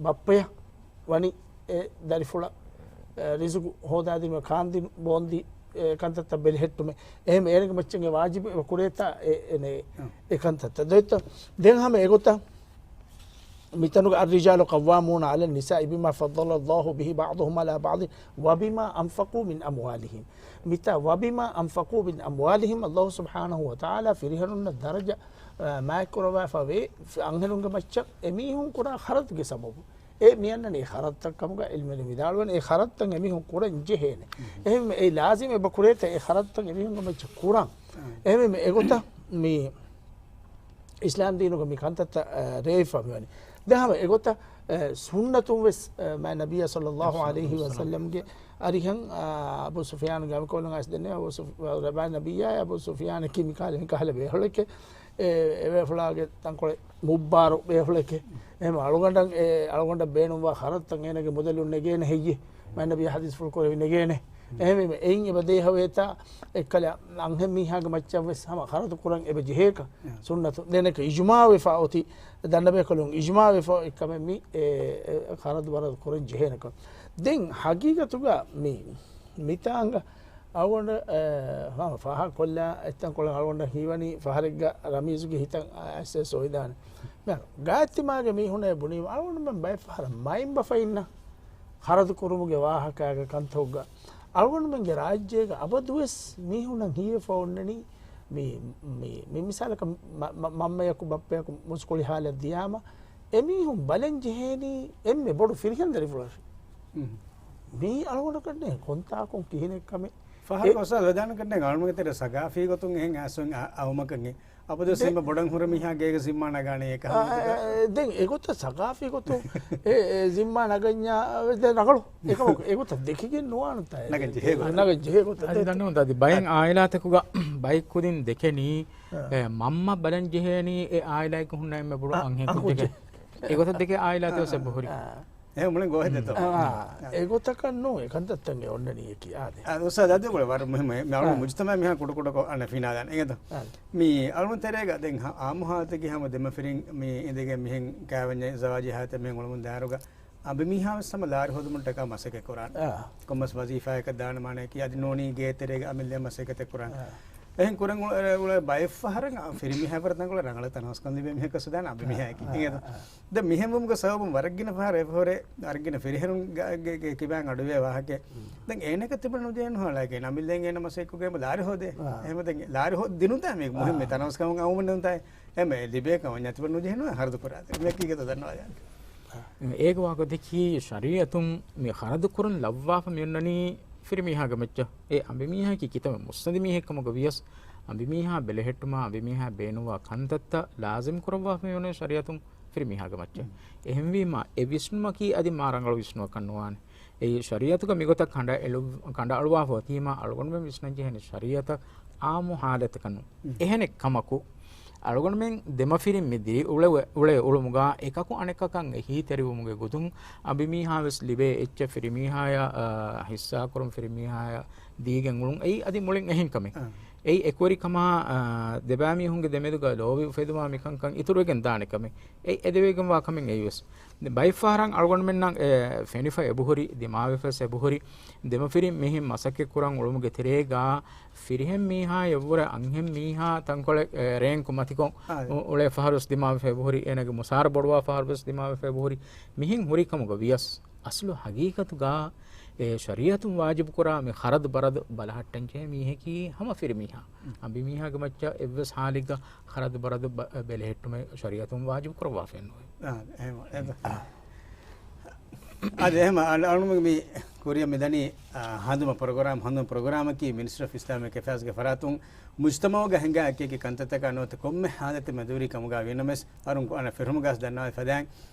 ބައްޕަޔަށް ވަނީ އެ ދަރިފުޅަށް، އެ، ރިޒުގު ހޯދާދިނުމަށް ކާންދިނު ބޯންދި، އެ، ކަންތައްތައް ބެލެހެއްޓުމެއް. އެހެން އޭނަގެ މައްޗަށް އެ ވާޖިބު އެބަ ކުރޭތާ އެ، އެނެ، އެ ކަންތައްތައް. ދޮއްތަ؟ ދެން ހަމަ އެގޮތަށް މިތަނުގަ الرجال قوامون على النساء بما فضل الله به بعضهم على بعض وبما أنفقوا من أموالهم. މިތާ وبما أنفقوا من أموالهم ﷲ ސުބްޙާނަހޫ ވަތަޢާލާ ފިރިހެނުންނަށް ދަރަޖަ، އަ، މާތްކުރައްވާފަ ވޭ، އަންހެނުންގެ މައްޗަށް އެމީހުން ކުރާ ޚަރަދުގެ ސަބަބު. އެ މިއަންނަނީ އެ ޚަރަދުތައް ކަމުގަ ޢިލްމުވެރިން ވިދާޅުވަނީ އެ ޚަރަދުތައް އެމީހުން ކުރަން ޖެހޭނެ. އެހެންވެ އެ ލާޒިމް އެބަ ކުރޭތަ އެ ޚަރަދުތައް އެމީހުންގެ މައްޗަށް ކުރަން. އެހެންވެ އެގޮތަށް މި އިސްލާމް ދީނުގަ މި ކަންތައްތައް، އަ، ރޭވިފަ މިވަނީ. ދެން ހަމަ އެގޮތަށް، އެ، ސުންނަތުން ވެސް، އެ، މާތް ނަބިއްޔާ ޞައްލައްލާހު ޢަލައިހި ވަސައްލަމްގެ އަރިހަށް، އާ، އަބޫ ސުފްޔާނުގެ އަނބިކޮޅުން އައިސް ދެންނެވި އަބޫ ސުފް-، ރަބާ ނަބިއްޔާ އަބޫ ސުފްޔާނަކީ މިކަހަލަ ބޭފުޅެކޭ. އެ، އެ ބޭފުޅާގެ ތަންކޮޅެއް މުއްބާރު ބޭފުޅެކޭ. އެހެން އަޅުގަނޑަށް، އެ، އަޅުގަނޑަށް ބޭނުންވާ ޚަރަދުތައް އޭނަގެ މުދަލުން ނެގޭނެ ހެއްޔޭ؟ މާތް ނަބިއްޔާ ޙަދީޘްފުޅު ކުރެވި ނެގޭނެ. އެހެންވީމަ އެއިން އެބަ ދޭހަވޭތާ އެއްކަލަ އަންހެން މީހާގެ މައްޗަށް ވެސް ހަމަ ޚަރަދު ކުރަން އެބަ ޖެހޭކަން ސުންނަތު. ދެން އެކަ އިޖުމާޢު ވެފަ އޮތީ ދަންނަބޭކަލުން އިޖުމާޢު ވެފަ އޮތްކަމެއް މި، އެ، އެ، ޚަރަދު ވަރަދު ކުރަން ޖެހޭނެކަން. ދެން ހަގީގަތުގަ މި، މިތާނގަ އަޅުގަނޑަށް، އެ، ހަމަ ފާހަގަކޮށްލާ އެއްތަންކޮޅެއް އަޅުގަނޑަށް ހީވަނީ ފަހަރެއްގަ ރަމީޒުގެ ހިތަށް އައިސް އޮވެދާނެ. މި ގާތްތިމާގެ މީހުންނޭ ބުނީމަ އަޅުގަނޑުމެން ބައެއް ފަހަރަށް މައިންބަފައިންނަށް ޚަރަދު ކުރުމުގެ ވާހަކައިގެ ކަންތައްގަ އަޅުގަނޑުމެންގެ ރާއްޖޭގަ އަބަދުވެސް މީހުންނަށް ހީވެފަ އޮންނަނީ މި، މި، މި މިސާލަކަށް މަ-، މަ-، މަންމަޔަކު ބައްޕަޔަކު މުސްކުޅި ހާލަށް ދިޔާމަ އެމީހުން ބަލަން ޖެހޭނީ އެންމެ ބޮޑު ފިރިހެން ދަރިފުޅަށް. މީ އަޅުގަނޑަކަށް ނޭ ކޮންތާކުން ކިހިނެއްކަމެއް. ފަހަރު އެ އޮސާ ވެދާނެ ކަންނޭ އަޅުގަނޑުގެ ތެރޭ ސަގާފީ ގޮތުން އެހެން އައިސް އަ-، އައުމަކަށް އެ އަބަދުވެސް ދެ-، އެންމެ ބޮޑަށް ހުރި މީހާ ގޭގެ ޒިންމާ ނަގާނެ އެކަހަލަ އަ، އަ، އަ، ދެން އެގޮތަށް ސަގާފީ ގޮތުން އެ، އެ ޒިންމާ ނަގަންޏާ ދެން ރަނގަޅު. އެކަމަކު އެގޮތަށް ދެކިގެން ނުވާނަންތާ. ނަގަން ޖެހޭ ގޮތަށް. ނަގަން ޖެހޭ ގޮތަށް. އަދި ދެ-، ދަންނަވަން އަދި ބައެއް އަ، އާއިލާތަކުގަ ބައެއް ކުދިން ދެކެނީ، އަ، އެ، މަންމަ ބަލަން ޖެހޭނީ އެ އާއިލާއެކު ހުންނަ އެންމެ ބޮޑު އަ، އަންހެން އަ، ކުއްޖެކޭ. އެގޮތަށް ދެކޭ އާއިލާތައް ވެސް އެބަހުރި. އެހެން މުޅިން ގޯހެއް ދެތޯ؟ އާ، އެގޮތަކަށް ނޫން، އެކަންތައްތައް އެ އޮންނަނީ އެކި އާދެ. އާ، އުސްތާޛް އަދި ގުޅެ ވަރު މުހިއްމު، މި އަޅުގަނޑު އާ، މުޖުތަމަޢަށް މިހާ ކުޑަކުޑަކޮށް އަންނަ ފިނާދާނެ. އިނގޭތޯ؟ އާ. މި އަޅުގަނޑު ތެރޭގަ ދެން ހަ-، އާއްމު ހާލަތަކީ ހަމަ ދެމަފިރިން މި އިނދެގެން މިހެން ކާވެންޏާ ޒަވާޖީ ހާލަތެއް މިހެން އުޅުމުން ދާއިރުގަ އަނބިމީހާ ވެސް ހަމަ ލާރި ހޯދުމަށްޓަކާ މަސައްކަތް ކުރާނެ. އާ. ކޮންމެސް ވަޒީފާއަކަށް ދާނެ މާނައަކީ އަދި ނޫނީ ގޭ ތެރޭގަ އަމިއްލައަށް މަސައްކަތެއް ކުރާނެ. އާ. އެހެން ކުރަން އުޅެ، އުޅެ ބައެއް ފަހަރަށް ފިރިމީހާ ވަރަށް ތަންކޮޅެއް ރަނގަޅަށް ތަނަވަސްކަން ލިބޭ މީހަކަށް ވެސް ދާނެ އަނބިމީހާއަކީ. އާ، އާ. ދެން މިހެންވުމުގެ ސަބަބުން ވަރަށް ގިނަ ފަހަރަށް އެފަހުރެ ވަރަށް ގިނަ ފިރިހެނުންގެ، ގެ، ގެ ކިބާއިން އަޑުއިވޭ ވާހަކައެއް. ދެން އޭނައަކަށް ތިބެ ނުޖެހެން ހާލައިގެން އަމިއްލައިން އޭނަ މަސައްކަތްކޮށްގެން ލާރި ހޯދޭ. އާ. އެހެމަ ދެން ލާރި ހޯ-، ދިނުންތާ މީ މުހިއްމު އާ. ތަނަވަސްކަމުން އައުމެއް ނޫންތާ. އެމެ ލިބޭ ކަމަށް ތިބެ ނުޖެހެން ހަރަދު ކުރާ. މެކީގެ ދަންނަވާ. އޭގެ ވާހަކަ ދެއްކީ ޝަރީޢަތުން މި ޚަރަދު ކުރަން ލައްވާފަ މިއޮންނަނީ ފިރިމީހާގެ މައްޗަށް. އެ އަނބިމީހާއަކީ ކިތަންމެ މުއްސަނދި މީހެއްކަމުގަ ވިޔަސް، އަނބިމީހާ ބެލެހެއްޓުމާ، އަނބިމީހާ ބޭނުންވާ ކަންތައްތައް ލާޒިމް ކުރައްވާފަ މިއޮންނަނީ ޝަރީޢަތުން ފިރިމީހާގެ މައްޗަށް. އެހެންވީމާ، އެ ވިސްނުމަކީ އަދި މާ ރަނގަޅު ވިސްނުމަކަށް ނުވާނެ. އެއީ ޝަރީޢަތުގަ މިގޮތަށް ކަނޑައެޅު-، ކަނޑައަޅުވާފަ އޮތީމާ، އަޅުގަނޑުމެން ވިސްނަންޖެހޭނެ ޝަރީޢަތަށް އާއްމު ހާލަތަކަށް ނޫން. އެހެނެއްކަމަކު، އަޅުގަނޑުމެން ދެމަފިރިން މި ދިރިއުޅެވެ-، އުޅޭ އުޅުމުގަ އެކަކު އަނެކަކަށް އެހީތެރިވުމުގެ ގޮތުން އަނބިމީހާ ވެސް ލިބޭ އެއްޗެއް ފިރިމީހާޔަށް، އާ، ހިއްސާކުރުން ފިރިމީހާޔަށް ދީގެން އުޅުން. އެއީ އަދި މުޅިން އެހެން ކަމެއް. އާ. އެއީ އެކުވެރިކަމާ، އާ، ދެބައިމީހުންގެ ދެމެދުގަ ލޯބި އުފެދުމާ މިކަންކަން އިތުރުވެގެން ދާނެ ކަމެއް. އެ އެދެވިގެންވާ ކަމެއް އެއީވެސް. ދެން ބައެއްފަހަރަށް އަޅުގަނޑުމެންނަށް އެ ފެނިފަ އެބަހުރި، ދިމާވެފަސް އެބަހުރި، ދެމަފިރިން މިހެން މަސައްކަތްކުރަން އުޅުމުގެ ތެރޭގަ ފިރިހެން މީހާ އެއްވުރެ އަންހެން މީހާ ތަންކޮޅެއް، އެ، ރޭންކު މަތިކޮށް އާ، އު-، އުޅޭ ފަހަރުވެސް ދިމާވެފަ އެބަހުރި، އޭނަގެ މުސާރަ ބޮޑުވާ ފަހަރުވެސް ދިމާވެފަ އެބަހުރި، މިހެން ހުރި ކަމުގަ ވިޔަސް، އަސްލު ހަގީގަތުގަ އެ ޝަރީޢަތުން ވާޖިބުކުރާ މި ޚަރަދު ބަރަދު ބަލަހައްޓަންޖެހޭ މީހަކީ ހަމަ ފިރިމީހާ. އަނބިމީހާގެ މައްޗަށް އެއްވެސް ހާލެއްގަ ޚަރަދު ބަރަދު ބަ-، ބެލެހެއްޓުމެއް ޝަރީޢަތުން ވާޖިބުކުރައްވާފައެއްނުވޭ. އާ، އެހެން، އެ-، އާ. އަދި އެހެމަ އަޅު-، އަޅުގަނޑު މި ކުރިއަށް މިދަނީ، އާ، ހަނދުމަ ޕްރޮގްރާމް، ހަނދުމަ ޕްރޮގްރާމަކީ މިނިސްޓްރީ އޮފް އިސްލާމިކް އެފެއާޒްގެ ފަރާތުން މުޖްތަމަޢުގަ ހިނގާ އެކިއެކި ކަންތައްތަކާ ނުވަތަ ކޮންމެ ހާލަތެއް މެދުވެރި ކަމުގަ ވީނަމަވެސް، އަޅުގަނޑު ފިރުމުގަސް ދަންނަވާ ފަދައިން،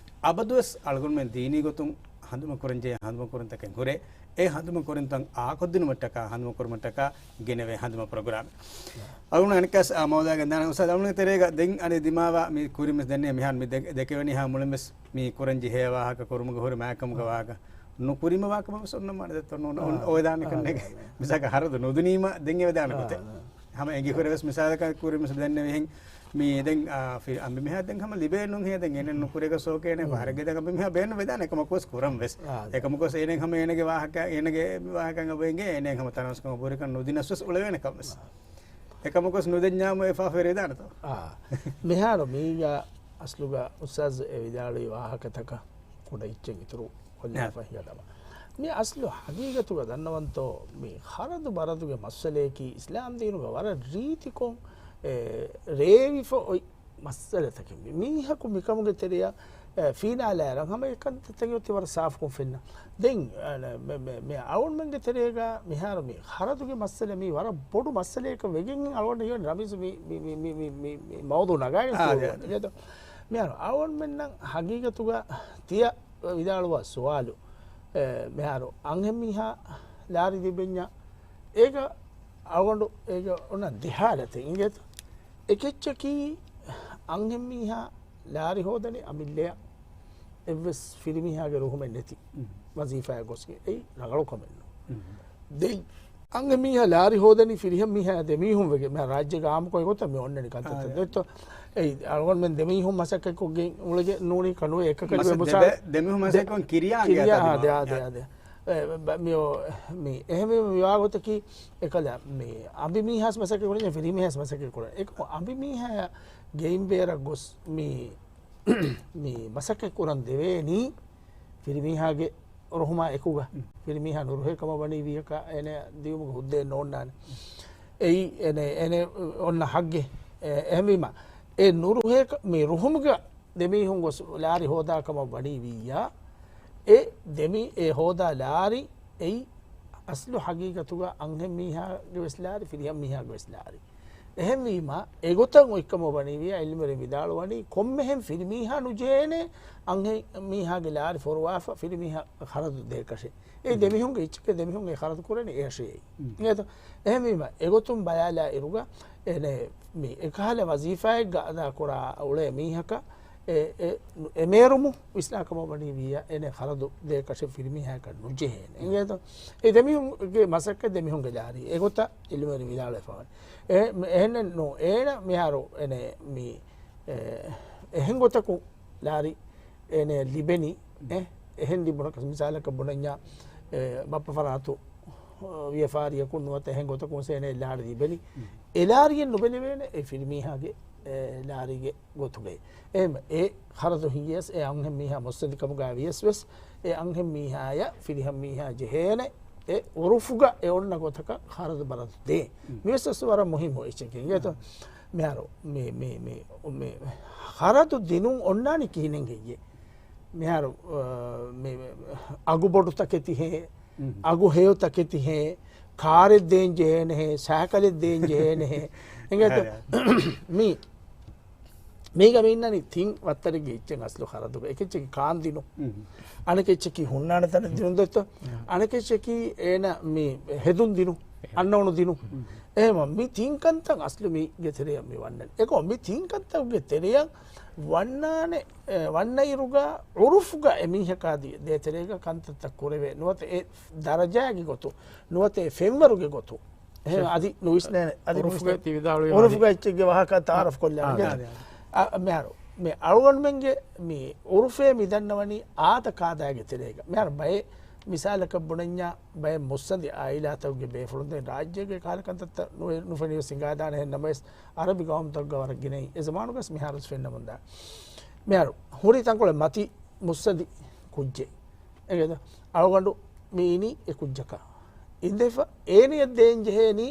އަބަދުވެސް އަޅުގަނޑުމެން ދީނީ ގޮތުން ހަނދުމަކުރަންޖެހޭ ހަނދުމަކުރިންތަކެއް ހުރޭ. އެ ހަނދުމަކުރިންތައް އާކޮށްދިނުމަށްޓަކާ، ހަނދުމަކުރުމަށްޓަކާ ގެނެވޭ ހަނދުމަ ޕްރޮގްރާމެއް. އަޅުގަނޑު އަނެއްކާސް އާ މައުލާގެ ދާނަ އުސްތާޛު އަޅުގަނޑުގެ ތެރޭގަ ދެން އަނެއް ދިމާވާ މި ކުރިންވެސް ދެންނެވި މިހާރު މި ދެ-، ދެކެވެނީ ހާ މުޅިންވެސް މި ކުރަން ޖެހޭ ވާހަކަ ކުރުމުގެ ހުރި މާކަމުގެ ވާހަކަ ނުކުރީމަ ވާކަމަށް ވެސް އޮންނަމާނެ ދެއްތޯ ނޫން އޮން އާ، އޮވެދާނެ އާ، ކަންނޭނގެ. އާ، އާ. މިސާލަކަށް ހަރަދު ނުދިނީމަ ދެން އެވެދާނެ އާ، ގޮތެއް. އާ. ހަމަ އެނގި ހުރެ ވެސް މިސާލަކަށް ކުރިންވެސް ދެންނެވިހެން މި ދެން، އާ، ފި-، އަނބިމީހާ ދެން ހަމަ ލިބޭ ނޫން ހޭ ދެން އޭނެ ނުކުރޭގަ ސޯކޭނެ ހުން. ވާރެއްގެ ދެން އަނބިމީހާ ބޭނުން ވެދާނެ އެކަމަކުވެސް ކުރަން ވެސް. އާ، އެކަމަކުވެސް އޭނެ ހަމަ އޭނެގެ ވާހަކަ، އޭނެގެ ވާހަކަ އަނބައިންގެ އޭނެ ހަމަ ތަނަވަސްކަމަށް ބުރިކަން ނުދިނަސް ވެސް އުޅެވޭނެ ކަން ވެސް. އާ. އެކަމަކުވެސް ނުދެންޏާމު އެ ފާފަ ވެރިދާނެތޯ؟ އާ. މިހާރު މީގަ އަސްލުގަ އުސްތާޛު އެ ވިދާޅުވި ވާހަކަތަކަށް ކުޑަ އިއްޗެއް އިތުރު ކޮށްލާފަ ހިނގަދަމާ. މި އަސްލު ހަގީގަތުގަ ދަންނަވަންތޯ، މި ޚަރަދު ބަރަދުގެ މައްސަލަޔަކީ އިސްލާމް ދީނުގަ ވަރަށް ރީތިކޮށް، އެ، ރޭވިފަ އޮތް މައްސަލަތަކެއް. މި މީހަކު މިކަމުގެ ތެރެއަށް، އެ، ފީނާލާއިރަށް ހަމަ އެކަންތައްތަކެއް އޮތީ ވަރަށް ސާފުކޮށް ފެންނަ. ދެން، އަ، މެ-، މެ-، މެ-، މެ އަޅުގަނޑުމެންގެ ތެރޭގަ މިހާރު މި ޚަރަދުގެ މައްސަލަ މީ ވަރަށް ބޮޑު މައްސަލަޔަކަށް ވެގެން އަޅުގަނޑު ހީވަނީ ރަމީޒު މި، މި، މި މައުޟޫ ނަގާގެން އާ، އާދެ، އާދެ. މިހާރު އަޅުގަނޑުމެންނަށް ހަގީގަތުގަ ތިޔަ ވިދާޅުވާ ސުވާލު، އެ، މިހާރު އަންހެންމީހާ ލާރި ލިބެންޏާ، އޭގަ އަޅުގަނޑު އޭގަ އޮންނަ ދެ ހާލަތެއް އިނގޭތަ؟ އެކެއްޗަކީ އަންހެންމީހާ ލާރި ހޯދަނީ އަމިއްލަޔަށް އެއްވެސް ފިރިމީހާގެ ރުހުމެއް ނެތި މް. ވަޒީފާއަށް ގޮސްގެން. އެއީ ރަނގަޅު ކަމެއް ނޫން. މް. ދެން އަންހެންމީހާ ލާރި ހޯދަނީ ފިރިހެން މީހާ ދެމީހުން ވެގެން. މި ރާއްޖޭގަ އާއްމުކޮށް އެގޮތަށް މި އޮންނަނީ ކަންތައްތައް އާ، ދެއްތޯ؟ އެއީ އަޅުގަނޑުމެން ދެމީހުން މަސައްކަތްކޮށްގެން އުޅެގެން ނޫނީ ކަނުވެ އެކަކަށް މަސަ-، މި މުސާ-، ދެ-، ދެ-، ދެމީހުން މަސައްކަތްކޮށް ކިރިޔާ ކިރިޔާ، އާ، ދެ، އާ، ދެ. އެ، ބ-، މިއޮ-، މި އެހެންވީމަ މިވާގޮތަކީ އެކަލަ މި އަނބިމީހާސް މަސައްކަތް ކުރަނީ ފިރިމީހާސް މަސައްކަތް ކުރަނީ. އެކަމު އަނބިމީހާ ގެއިން ބޭރަށް ގޮސް މި، މި މަސައްކަތް ކުރަން ދެވޭނީ ފިރިމީހާގެ ރުހުމާ އެކުގަ. މް. ފިރިމީހާ ނުރުހޭ ކަމަށް ވަނީ ވިޔަކަ އޭނަ ދިޔުމުގެ ހުއްދައެއް ނޯންނާނެ. އެއީ އޭނަ، އޭނަ އޮންނަ ހައްގެއް. އެ، އެހެންވީމަ އެ ނުރުހޭ ކަ-، މި ރުހުމުގަ ދެމީހުން ގޮސް ލާރި ހޯދާ ކަމަށް ވަނީ ވިއްޔާ، އެ ދެމި-، އެ ހޯދާ ލާރި އެއީ އަސްލު ހަގީގަތުގަ އަންހެން މީހާގެ ވެސް ލާރި، ފިރިހެން މީހާގެ ވެސް ލާރި. އެހެންވީމަ، އެގޮތަށް އޮތްކަމަށް ވަނީ ވިއްޔާ، އިލްމުވެރިން ވިދާޅުވަނީ، ކޮންމެހެން ފިރިމީހާ ނުޖެހޭނެ އަންހެން މީހާގެ ލާރި ފޮރުވާފަ، ފިރިމީހާ ޚަރަދު ދޭކަށެއް. އެ މް. ދެމީހުންގެ އިއްޗެކޭ ދެމީހުން އެ ޚަރަދު ކުރަނީ އެއަށޭ. މް. އިނގޭތޯ؟ އެހެންވީމަ، އެގޮތުން ބަލާލާ އިރުގަ، އެނެ، މި އެކަހަލަ ވަޒީފާއެއްގަ އަދާ ކުރާ އުޅޭ މީހަކަށް އެ، އެ، އެ މޭރުމު ވިސްނާ ކަމަށް ވަނީ ވިއްޔާ، އޭނަ ޚަރަދު ދޭކަށެއް ފިރިމީހާއަކަށް ނުޖެހޭނެ. އިނގޭތޯ؟ އެ ދެމީހުންގެ މަސައްކަތް ދެމީހުންގެ ލާރި. އެގޮތަށް އިލްމުވެރިން ވިދާޅުވެފަ ވަނީ. އެ، އެހެންނެއް ނޫން. އޭނަ މިހާރު އެނެ މި، އެ، އެހެން ގޮތަކުން ލާރި އޭނަ ލިބެނީ، އެ، އެހެން ލިބުނަކަސް މިސާލަކަށް ބުނަންޏާ، އެ، ބައްޕަ ފަރާތު، އަ، ވިޔަފާރިއަކުން ނުވަތަ އެހެން ގޮތަކުން އޭނަ ލާރި ލިބެނީ. މް. އެ ލާރިއެއް ނުބެލެވޭނެ އެ ފިރިމީހާގެ، އެ، ލާރީގެ ގޮތުގައި. އެހެން އެ ޚަރަދު ހިނގިޔަސް އެ އަންހެން މީހާ މުއްސަނދިކަމުގައި ވިޔަސް ވެސް އެ އަންހެން މީހާޔަށް ފިރިހެން މީހާ ޖެހޭނެ އެ އުރުފުގަ އެ އޮންނަ ގޮތަކަށް ޚަރަދު ބަރަދު ދޭ. މް. މިވެސް ވަރަށް މުހިއްމު އެއްޗެކޭ. އިނގޭތޯ؟ މިހާރު މި، މި، މި، މި ޚަރަދު ދިނުން އޮންނާނީ ކިހިނެއް ހެއްޔޭ؟ މިހާރު، އަ، މި، މި، އަގުބޮޑު ތަކެތިހޭ، މް. އަގު ހެޔޮ ތަކެތިހޭ، ކާރެއް ދޭން ޖެހޭނެހޭ، ސައިކަލެއް ދޭން ޖެހޭނެހޭ. އިނގޭތޯ؟ މި، މީގަ މި އިންނަނީ ތިން ވައްތަރެއްގެ އެއްޗެއް އަސްލު ޚަރަދުގަ. އެކެއްޗަކީ ކާން ދިނުން. މް. އަނެކެއްޗަކީ ހުންނާނެ ތަނެއް ދިނުން ދެއްތޯ؟ މް. އަނެކެއްޗަކީ އޭނަ މި ހެދުން ދިނުން، އަންނައުނު ދިނުން. މް. އެހެންވީމަ މި ތިން ކަންތައް އަސްލު މީގެ ތެރެއަށް މި ވަންނަނީ. އެކޮ މި ތިން ކަންތައްގެ ތެރެއަށް ވަންނާނެ، އެ، ވަންނައިރުގަ އުރުފުގަ އެ މީހަކާ ދި-، ދޭ ތެރޭގަ ކަންތައްތައް ކުރެވޭ. ނުވަތަ އެ ދަރަޖާގެ ގޮތުން، ނުވަތަ އެ ފެންވަރުގެ ގޮތުން. އެހެން އަދި ނުވިސްނޭނެ. އަދި އުރުފުގަ ނުވިސްނޭ. ތި ވިދާޅުވީ އުރުފުގަ އެއްޗެއްގެ ވާހަކަ ތައާރަފް ކޮށްލާ. އާ، އާ، އާ. އަ، މިހާރު މި އަޅުގަނޑުމެންގެ މި އުރުފޭ މި ދަންނަވަނީ އާދަ ކާދައިގެ ތެރޭގަ. މިހާރު ބައެއް މިސާލަކަށް ބުނަންޏާ، ބައެއް މުއްސަނދި އާއިލާތަކުގެ ބޭފުޅުން ދެން ރާއްޖޭގެ ކަހަލަ ކަންތައްތައް ނު-، ނުފެނިވެސް ހިނގާދާނެ. އެހެން ނަމަވެސް، އަރަބި ގައުމުތަކުގަ ވަރަށް ގިނައީ. އެ ޒަމާނުގަސް މިހާރުވެސް ފެންނަމުންދާ. މިހާރު ހުރި ތަންކޮޅެއް މަތި މުއްސަނދި ކުއްޖެއް. އެނގޭތަ؟ އަޅުގަނޑު މި އިނީ އެ ކުއްޖަކަށް. އިނދެފަ އޭނަޔަށް ދޭން ޖެހޭނީ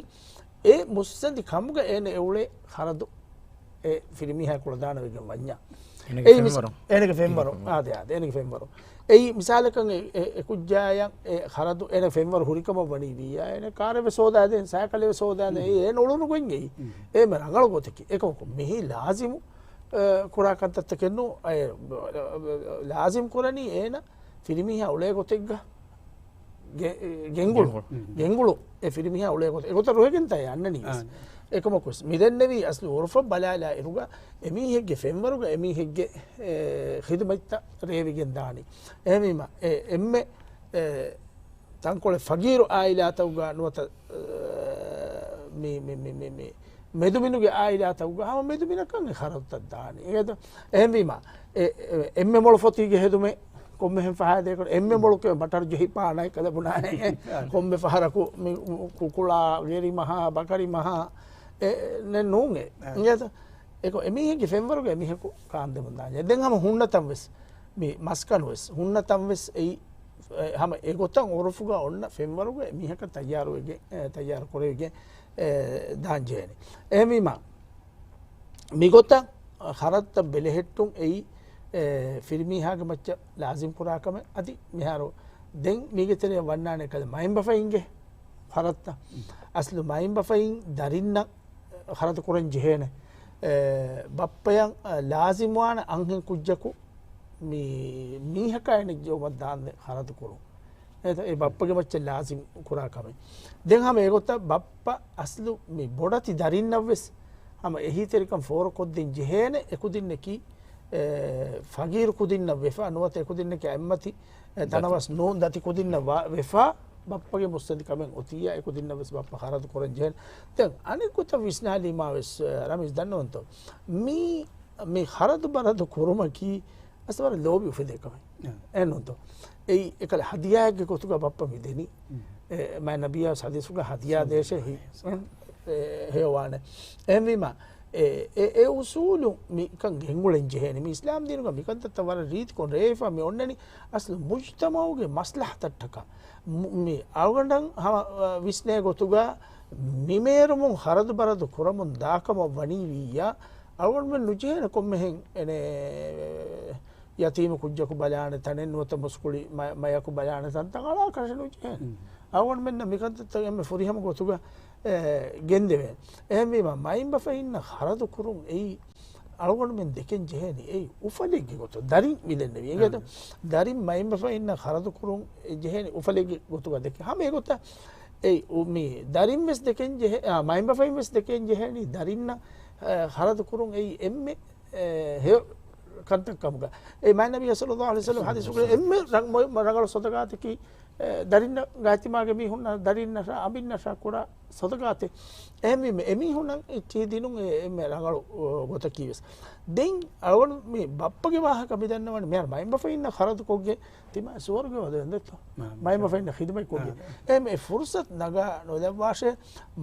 އެ މުއްސަނދި ކަމުގަ އޭނަ އެ އުޅޭ ޚަރަދު އެ ފިރިމީހާ ކުޅަދާނަވެގެން ވަންޏާ. އެނގެ އެއީ މިސް-، ފެންވަރު. އޭނަގެ ފެންވަރު. އޭނަގެ ފެންވަރު. އާދެ، އާދެ، އޭނަގެ ފެންވަރު. އެއީ މިސާލަކަށް އެ، އެ، އެ ކުއްޖާޔަށް އެ ޚަރަދު އޭނަ ފެންވަރު ހުރިކަމަށް ވަނީ ވިއްޔާ، އޭނަ ކާރެއް ވެސް ހޯދާދޭން، ސައިކަލެއް ވެސް ހޯދާދޭން. އެއީ އޭނަ އުޅުނު ގޮތް އެއީ. އެއީ މި ރަނގަޅު ގޮތަކީ. އެކަމަކު މިހި ލާޒިމު، އެ، ކުރާ ކަންތައްތަކެއް ނޫ، އެ، ލާޒިމް ކުރަނީ އޭނަ ފިރިމީހާ އުޅޭ ގޮތެއްގަ ގެ-، ގެންގުޅު. ގެންގުޅު. ގެންގުޅު އެ ފިރިމީހާ އުޅޭ ގޮތެއް. އެގޮތަށް ރުހެގެންތާ އެ އަންނަނީ ވެސް. އާ. އެކަމަކުވެސް މިދެންނެވީ އަސްލު އުރުފަށް ބަލާލާ އިރުގަ އެމީހެއްގެ ފެންވަރުގަ އެމީހެއްގެ، އެ، ޚިދުމަތްތައް ރޭވިގެން ދާނީ. އެހެންވީމަ، އެ، އެންމެ، އެ، ތަންކޮޅެއް ފަގީރު އާއިލާތަކުގަ ނުވަތަ، އަ، މި، މި، މި، މި، މި މެދުމިނުގެ އާއިލާތަކުގަ ހަމަ މެދުމިނަކަށް އެ ޚަރަދުތައް ދާނީ. އެހެންވީމަ، އެ، އެ، އެންމެ މޮޅު ފޮތީގެ ހެދުމެއް ކޮންމެހެން ފަހާ ދޭކޮށް، އެންމެ މޮޅު މަޓަރު ޖެހި ޕާނައެއް ކަލަ ބުނާ ކޮންމެ ފަހަރަކު މި ކުކުޅާ، ގެރި މަހާ، ބަކަރި މަހާ، އެ، ނެ ނޫން އެ. އާ. އިނގޭތަ؟ އެކޮ އެމީހެއްގެ ފެންވަރުގަ އެމީހަކު ކާންދެމުން ދާންޖެހޭ. ދެން ހަމަ ހުންނަތަން ވެސް، މި މަސްކަން ވެސް، ހުންނަތަން ވެސް އެއީ، އެ، ހަމަ އެގޮތަށް އުރުފުގަ އޮންނަ ފެންވަރުގަ އެމީހަކަށް ތައްޔާރުވެގެން، އެ، ތައްޔާރު ކުރެވިގެން، އެ، ދާންޖެހޭނެ. އެހެންވީމަ، މިގޮތަށް ޚަރަދުތައް ބެލެހެއްޓުން އެއީ، އެ، ފިރިމީހާގެ މައްޗަށް ލާޒިމް ކުރާ ކަމެއް. އަދި މިހާރު ދެން މީގެ ތެރެއަށް ވަންނާނެ ކަލޭ މައިންބަފައިންގެ ޚަރަދުތައް. އަސްލު މައިންބަފައިން ދަރިންނަށް ޚަރަދު ކުރަން ޖެހޭނެ. އެ، ބައްޕަޔަށް، އަ، ލާޒިމްވާނެ އަންހެން ކުއްޖަކު މި މީހަކާ އޭނަ ޖެހުމަށް ދާންދެން ޚަރަދު ކުރުން. އެ، އެ ބައްޕަގެ މައްޗަށް ލާޒިމް ކުރާ ކަމެއް. ދެން ހަމަ އެގޮތަށް ބައްޕަ އަސްލު މި ބޮޑެތި ދަރިންނަށްވެސް ހަމަ އެހީތެރިކަން ފޯރުކޮށްދޭން ޖެހޭނެ. އެކުދިންނަކީ، އެ، ފަގީރު ކުދިންނަށް ވެފަ، ނުވަތަ އެކުދިންނަކީ އެއްމަތި، އެ، ދަތި. ތަނަވަސް ނޫން ދަތި ކުދިންނަށް ވާ-، ވެފަ، ބައްޕަގެ މުއްސަނދިކަމެއް އޮތިއްޔާ އެކުދިންނަށްވެސް ބައްޕަ ޚަރަދު ކުރަން ޖެހޭނެ. ދެން އަނެއް ގޮތަށް ވިސްނާލީމާވެސް، އެ، ރަމީޒް ދަންނަވަންތޯ؟ މީ މި ޚަރަދު ބަރަދު ކުރުމަކީ އަސް ވަރަށް ލޯބި އުފެދޭ ކަމެއް. އެ. އެހެންނޫންތޯ؟ އެއީ އެކަލަ ހަދިޔާއެއްގެ ގޮތުގަ ބައްޕަ މި ދެނީ. އެ، މާތް ނަބިއްޔާ ހަދީސުގަ ހަދިޔާ ދޭށޭ ހި-، އެ، ހެޔޮވާނެ. އެހެންވީމަ، އެ، އެ، އެ އުސޫލު މިކަން ގެންގުޅެން ޖެހޭނެ. މި އިސްލާމް ދީނުގަ މިކަންތައްތައް ވަރަށް ރީތިކޮށް ރޭވިފަ މި އޮންނަނީ އަސްލު މުޖްތަމަޢުގެ މަސްލަހަތަށްޓަކާ. މު-، މި އަޅުގަނޑަށް ހަމަ، އަ، ވިސްނޭ ގޮތުގަ މިމޭރުމުން ޚަރަދު ބަރަދު ކުރަމުން ދާކަމަށް ވަނީ ވިއްޔާ، އަޅުގަނޑުމެން ނުޖެހޭނެ ކޮންމެހެން އެނެ ޔަތީމު ކުއްޖަކު ބަލާނެ ތަނެއް ނުވަތަ މުސްކުޅި މަ-، މަޔަކު ބަލާނެ ތަންތަން އަޅާކަށެއް ނުޖެހޭނެ. އަޅުގަނޑުމެންނަށް މިކަންތައްތައް އެންމެ ފުރިހަމަ ގޮތުގަ، އެ، ގެންދެވޭނެ. އެހެންވީމަ މައިންބަފައިންނަށް ޚަރަދު ކުރުން އެއީ އަޅުގަނޑުމެން ދެކެން ޖެހޭނީ އެއީ އުފަލެއްގެ ގޮތުން. ދަރިން މިދެންނެވީ. އެނގޭތަ؟ އާ. ދަރިން މައިންބަފައިންނަށް ޚަރަދު ކުރުން އެ ޖެހޭނީ އުފަލެއްގެ ގޮތުގަ ދެކެ. ހަމަ އެގޮތަށް އެ އު-، މި ދަރިން ވެސް ދެކެން ޖެހޭ، އާ، މައިންބަފައިން ވެސް ދެކެން ޖެހޭނީ ދަރިންނަށް، އާ، ޚަރަދު ކުރުން އެއީ އެންމެ، އެ، ހެޔޮ ކަންތައް ކަމުގަ. އެ މާތް ނަބީ ޞައްލަﷲު ޢަލައިހި ވަސައްލަމަ ޙަދީޘުގަ އެންމެ ރަ-، މޮ-، ރަނގަޅު ޞަދަޤާތަކީ، އެ، ދަރިންނަށް ގާތްތިމާގެ މީހުންނަށް، ދަރިންނަށާ، އަނބިންނަށާ ކުރާ ޞަދަޤާތެއް. އެހެންވީމަ، އެމީހުންނަށް އެއްޗެހި ދިނުން އެ އެންމެ ރަނގަޅު، އޮ، ގޮތަކީ ވެސް. ދެން އަޅުގަނޑު މި ބައްޕަގެ ވާހަކަ މި ދަންނަވަނީ، މިހާރު މައިންބަފައިންނަށް ޚަރަދު ކޮށްގެން ތިމާ ސުވަރުގެ ވަދެވެން ދެއްތޯ؟ މާ، މައިންބަފައިންނަށް ޚިދުމަތް ކޮށްގެން. އާ. އެހެން އެ ފުރުޞަތު ނަގާ ނުލައްވާށޭ.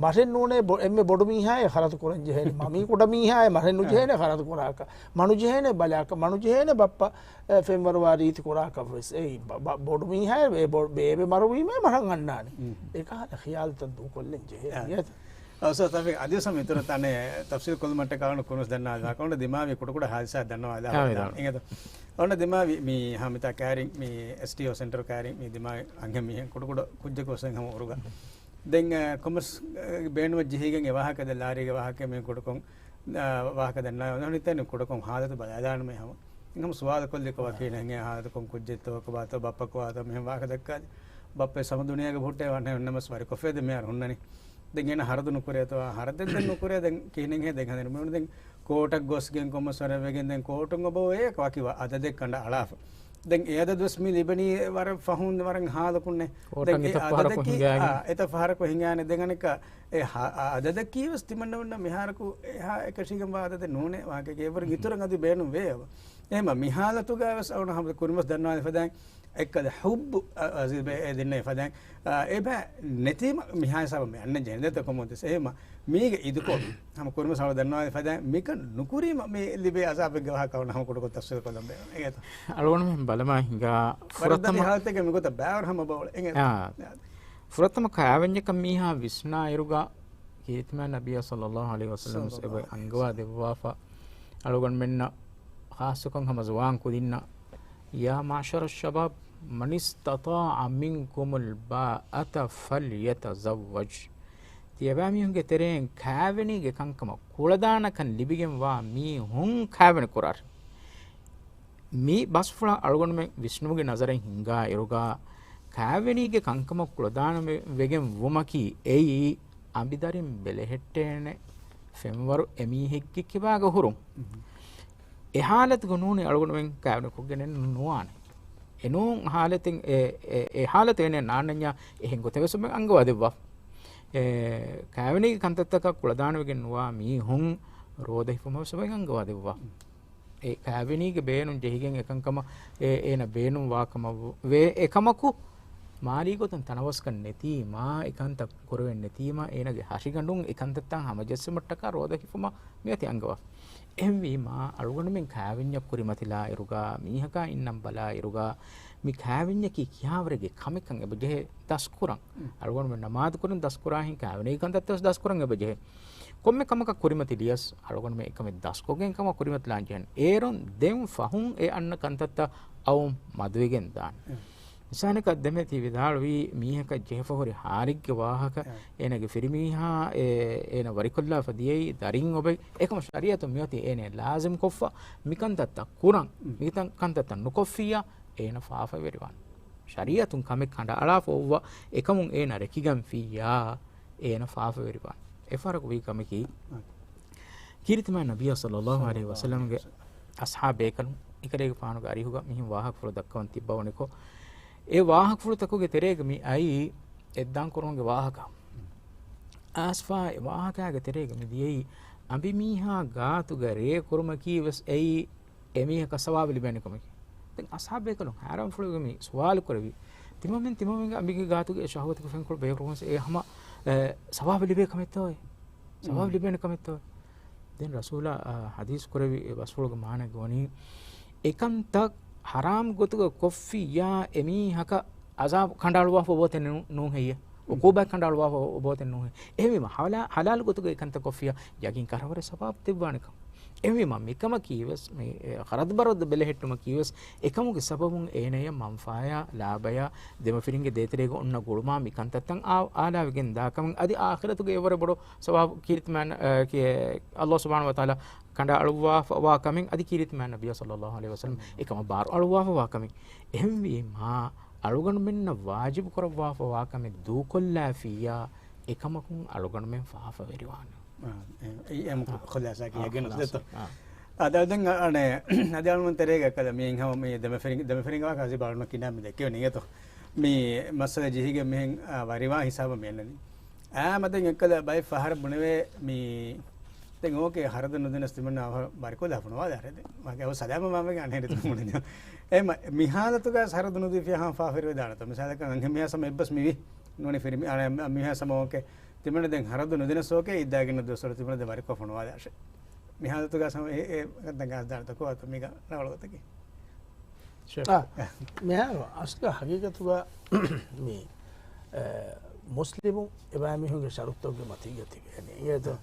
މަށެއް ނޫނޭ ބޮ-، އެންމެ ބޮޑު މީހާއޭ ޚަރަދު ކުރަން ޖެހޭނީ. މަ-، މީ ކުޑަ މީހާއޭ މަށެއް ނުޖެހޭނެ ޚަރަދު ކުރާކަށް. މަ ނުޖެހޭނެ ބަލާކަށް. މަ ނުޖެހޭނެ ބައްޕަ އެ، ފެންވަރުވާ ރީތި ކުރާކަށް ވެސް. އެއީ، ބަ-، ބަ-، ބޮޑު މީހާއޭ، ބޭ-، ބޮ-، ބޭބެ މަރުވީމަ މަށަށް އަންނާނެ. އެކަހަލަ ޚިޔާލުތައް ދޫކޮށްލަން ޖެހޭ. އާ. އާ، އުސްތާޛް ތައުފީޤް، އަދިވެސް މިތުރަށް ތާނެ ތަފްސީލް ކޮށްލުމަށްޓަކާ ކުނުސް ދަންނަވާލާ. އޮންނަ ދިމާވި ކުޑަކުޑަ ހާދިސާ ދަންނަވާލާ. އާ، އިނގޭތޯ؟ އޮންނަ ދިމާވި މި ހަމަތާ ކައިރިން މި އެސްޓީއޯ ސެންޓަރު ކައިރިން މި ދިމާވި އަންހެން މީހެއް ކުޑަކުޑަ ކުއްޖަކު ވެސް ހަމަ އުރުގަ. ދެން، އަ، ކޮމަސް، އަ، ބޭނުމަށް ޖެހިގެން އެ ވާހަކަ ދެ ލާރީގެ ވާހަކަ މި ކުޑަކޮށް، އަ، ވާހަކަ ދަންނަވަނީ ކުޑަކޮށް ހާލަތު ބަލާލާނަމޭ ހަމަ. ހަމަ ސުވާލު ކޮށްލި ކޮބާ ކިހިނެއް ހާލަތަކުން ކުއްޖެއްތޯ ކޮބާތޯ ބައްޕަ ކޮބާތޯ މިހެން ވާހަކަ ދައްކާލި. ބައްޕަ ސަމަ ދުނިޔޭގަ ހުއްޓޭ ވަންހެން ނަމަސް ވަރި ކޮފޭދެ މިހާރު ހުންނަނީ. ދެން އޭނަ ހަރަދު ނުކުރޭތޯ، އާ، ހަރަދެއް ދެން ނުކުރޭ ދެން ކިހިނެއްހޭ ދެން ހަދަނީ. މި ދެން ކޯޓަށް ގޮސްގެން ކޮމަސް ވަރަށް ވެގެން ދެން ކޯޓުން އޮބޯ އޭ ވަކި ވަ-، އަދަދެއް ކަނޑައަޅާފަ. ދެން އެ އަދަދުވެސް މި ލިބެނީ ވަރަށް ފަހުން ވަރަށް ހާލަކުންނޭ. ކޯޓަށް ދެން އެ އެތައް ފަހަރަކު އަދަދަކީ، ހިނގާގެން. އާ، އެތައް ފަހަރަކު ހިނގާނެ. ދެން އަނެއްކާ އެ ހާ-، އަ-، އަދަދަކީ ވެސް ތިމަންނަމަންނަ މިހާރަކު އެހާ އެކަށީގެންވާ އަދަދެއް ނޫނޭ. ވާހަކައިގެ އެވަރު އިތުރަށް އަދި ބޭނުން ވޭ އެބަ. އެހެމަ މި ހާލަތުގަ ވެސް އަޅުން ހަމަ ކުރިމަސް ދަންނަވާލި ފަދައިން އެއްކަލަ ހުއްބު އަ-، އަޒީޒް ބޭ އެ ދެންނެވި ފަދައިން، އާ، އެބަ ނެތީމަ މިހާ ހިސާބަށް މި އަންނަން ޖެހެން ދެތަ ކޮމޮން ދިސް. އެހެމަ މީގެ އިދުކޮށް ހަމަ ކުރިމަސް އަޅު ދަންނަވާލި ފަދައިން މިކަން ނުކުރީމަ މި ލިބޭ އަޒާބެއްގެ ވާހަކަ އަޅުން ހަމަ ކުޑަކޮށް ތަފްސީލު ކޮށްލަން ބޭނުން. އެގޭތަ؟ އަޅުގަނޑުމެން ބަލަމާ ހިނގާ ވަރަށް ދަތި ފުރަތަމަ ހާލަތެއްގެ މިގޮތަށް ބައިވަރު ހަމަ ބައުޅޭ. އެނގޭ. އާ. ފުރަތަމަ ކާވެންޏަކަށް މީހާ ވިސްނާ އިރުގަ ކީރިތިމާ ނަބިއްޔާ ޞައްލައްލާހު ޢަލައިހި ވަސައްލަމަ އެބަ އަންގަވާ ދެއްވާފަ އަޅުގަނޑުމެންނަށް ޚާއްޞަކޮށް ހަމަ ޒުވާން ކުދިންނަށް، يا معشر الشباب من استطاع منكم الباءة فليتزوج. ތިޔަބައިމީހުންގެ ތެރެއިން ކާވެނީގެ ކަންކަމަށް ކުޅަދާނަކަން ލިބިގެންވާ މީހުން ކާވެނި ކުރާށި. މި ބަސްފުޅަށް އަޅުގަނޑުމެން ވިސްނުމުގެ ނަޒަރެއް ހިންގާ އިރުގަ، ކާވެނީގެ ކަންކަމަށް ކުޅަދާނަވެގެން ވުމަކީ އެއީ އަނބިދަރިން ބެލެހެއްޓޭނެ ފެންވަރު އެމީހެއްގެ ކިބާގަ ހުރުން. އެ ހާލަތުގަ ނޫނީ އަޅުގަނޑުމެން ކާވެނި ކޮށްގެނެއް ނުވާނެ. އެ ނޫން ހާލަތެއް، އެ، އެ، އެ ހާލަތު އޭނަ ނާންނަންޏާ އެހެން ގޮތެއް ވެސް އަންގަވާ ދެއްވާ. އެ ކާވެނީގެ ކަންތައްތަކަށް ކުޅަދާނަވެގެން ނުވާ މީހުން ރޯދަ ހިފުމަށް ވެސް އަންގަވާ ދެއްވާ. އެ ކާވެނީގެ ބޭނުން ޖެހިގެން އެކަންކަމަށް އެ، އޭނަ ބޭނުން ވާކަމަށް ވޭ. އެކަމަކު، މާލީ ގޮތުން ތަނަވަސްކަން ނެތީމާ، އެކަންތައް ކުރެވެން ނެތީމާ، އޭނަގެ ހަށިގަނޑުން އެކަންތައްތައް ހަމަޖެއްސުމަށްޓަކާ ރޯދަ ހިފުމަށް މިއޮތީ އަންގަވާ. އެހެންވީމާ، އަޅުގަނޑުމެން ކާވެންޏަށް ކުރިމަތިލާ އިރުގަ، މީހަކާ އިންނަން ބަލާ އިރުގަ، މި ކާވެންޏަކީ ކިހާވަރެއްގެ ކަމެއްކަން އެބަޖެހޭ ދަސްކުރަން. އަޅުގަނޑުމެން ނަމާދު ކުރަން ދަސްކުރާހެން ކާވެނީގެ ކަންތައްތައް ވެސް ދަސްކުރަން އެބަޖެހޭ. ކޮންމެ ކަމަކަށް ކުރިމަތިލިޔަސް، އަޅުގަނޑުމެން އެކަމެއް ދަސްކޮށްގެން ކަމަށް ކުރިމަތިލާން ޖެހެން. އޭރުން ދެން ފަހުން އެ އަންނަ ކަންތައްތައް އައުން މަދުވެގެން ދާނެ. މިސާލަކަށް ދެމެ ތި ވިދާޅުވީ މީހަކަށް ޖެހިފަ ހުރި ހާރިއްގެ ވާހަކަ، އޭނަގެ ފިރިމީހާ އެ، އޭނަ ވަރިކޮށްލާފަ ދިޔައީ ދަރިން އޮބެ. އެކަމަށް ޝަރީއަތުން މިއޮތީ އޭނަ ލާޒިމް ކޮށްފަ، މިކަންތައްތައް ކުރަން، މިކަން، ކަންތައްތައް ނުކޮށްފިއްޔާ، އޭނަ ފާފަވެރިވާނެ. ޝަރީއަތުން ކަމެއް ކަނޑައަޅާފަ އޮއްވަ، އެކަމުން އޭނަ ރެކިގަންފިއްޔާ، އޭނަ ފާފަވެރިވާނެ. އެފަހަރަކު ވީ ކަމަކީ، ކީރިތިމާ ނަބިއްޔާ ޞައްލައްލާހު ޢަލައިހި ވަސައްލަމްގެ އަޞްޙާބޭކަލުން، އެކަލޭގެފާނުގެ އަރިހުގަ މިހެން ވާހަކަފުޅު ދައްކަވަން ތިއްބަވަނިކޮށް، އެ ވާހަކަފުޅުތަކުގެ ތެރޭގަ މި އައީ އެއްދާން ކުރުމުގެ ވާހަކަ. އައިސްފާ އެ ވާހަކާގެ ތެރޭގަ މި ދިޔައީ އަނބިމީހާ ގާތުގަ ރޭ ކުރުމަކީ ވެސް އެއީ އެމީހަކަށް ސަވާބު ލިބޭނެ ކަމެކޭ. ދެން އަޞްޙާބޭކަލުން ހައިރާންފުޅުގަ މި ސުވާލު ކުރެވި، ތިމަމެން، ތިމަމެންގެ އަނބިގެ ގާތުގެ ޝަހުވަތުގެ ފެންކޮޅު ބޭރުވުން އެ ހަމަ، އެ، ސަވާބު ލިބޭ ކަމެއްތޯއޭ؟ ސަވާބު ލިބޭނެ ކަމެއްތޯއޭ؟ ދެން ރަސޫލާ، އަ، ޙަދީޘް ކުރެވި އެ ބަސްފުޅުގެ މާނަ ވަނީ، އެކަންތައް ޙަރާމް ގޮތުގަ ކޮށްފިއްޔާ އެމީހަކަށް ޢަޒާބު ކަނޑައަޅުވާފަ އޮބޯތެއް ނޫ-، ނޫން ހެއްޔޭ؟ ޢުޤޫބާތް ކަނޑައަޅުވާފަ އޮބޯތެއް ނޫން ހެއްޔޭ؟ އެހެންވީމަ ޙަލާ-، ޙަލާލު ގޮތުގަ އެކަންތައް ކޮށްފިއްޔާ ޔަގީން ކަށަވަރެއް ސަވާބު ދެއްވާނެ ކަމަށް. އެހެންވީމަ މިކަމަކީ ވެސް މި، އެ، ޚަރަދު ބަރަދު ބެލެހެއްޓުމަކީ ވެސް އެކަމުގެ ސަބަބުން އޭނަޔަށް މަންފާޔާ ލާބަޔާ ދެމަފިރިންގެ ދޭތެރޭގަ އޮންނަ ގުޅުމާ މި ކަންތައްތައް އާ-، އާލާވެގެން ދާ ކަމެއް އަދި އާޚިރަތުގެ އެވަރަށް ބޮޑު ސަވާބު ކީރިތިމާން، އަ، ކި-، ﷲ ސުބްޙާނަހޫ ވަތަޢާލާ ކަނޑައަޅުއްވާފަ ވާ ކަމެއް އަދި ކީރިތިމާން ނަބިއްޔާ ޞައްލައްލާހު ޢަލައިހި ވަސައްލަމް އެކަމަށް ބާރު އަޅުއްވާފަ ވާ ކަމެއް. އެހެންވީމާ، އަޅުގަނޑުމެންނަށް ވާޖިބު ކުރައްވާފަ ވާ ކަމެއް ދޫކޮށްލާފިއްޔާ، އެކަމަކުން އަޅުގަނޑުމެން ފާފަވެރިވާނެ. އާ، އެ، އެ، އެ، އާ، ޚުލާސާ އާ، ކިޔަގެން ޚުލާސާ. އޮތްތޯ؟ އާ. އާ، ދެން އަ-، އަނެ، އަދި އަޅުގަނޑު ތެރޭގަ ކަލަ މި ހަމަ މި ދެމަފިރިން، ދެމަފިރިންގެ ވާހަކަ ހަޒީބާ އަޅުގަނޑު ކިނާ މި ދެއްކެވެނީ އިނގޭތޯ. މި މައްސަލަ ޖެހިގެން މިހެން، އާ، ވަރިވާ ހިސާބަށް މި އަންނަނީ. އާ، މަ ދެން އެއްކަލަ ބައެއް ފަހަރަށް ބުނެވޭ މި، ދެން އޯކޭ، ޚަރަދު ނުދިނަސް ތިމަންނަ ވަރިކޮށްލާފަ ނުވާލާށޭ ދެން. މާގެ އަވަ ސަލާމަ މާމަގެ އަންހެން ތިމަންނަ. އެ މަ-، މި ހާލަތުގަ ޚަރަދު ނުދީފިޔާ ހަމަ ފާފަވެރިވެދާނެތޯ. މިސާލަކަށް އަންހެން މީހާ ހަމަ އެއްބަސް މިވީ. ނޫނީ ފިރިމީ، އަނެ، މިހާ ހަމަ އޯކޭ. ތިމަންނަ ދެން ޚަރަދު ނުދިނަސް އޯކޭ، އިއްދާގެން ދުވަސްވަރު ތިމަންނަ ދެން ވަރިކޮށްފަ ނުވާލާށޭ. މި ހާލަތުގަ ހަމަ އެ، އެ، ކަންތައް ގާސް ދާނެތޯ ކޯ އަތު މީގަ ރަނގަޅު ގޮތަކީ. ޝޭޚް. އާ، މިހާރު އަސްލު ހަގީގަތުގަ މި، އެ، މުސްލިމު އެބައިމީހުންގެ ޝަރުތުތަކުގެ މަތީގަ ތިބޭނެ. އިނގޭތޯ؟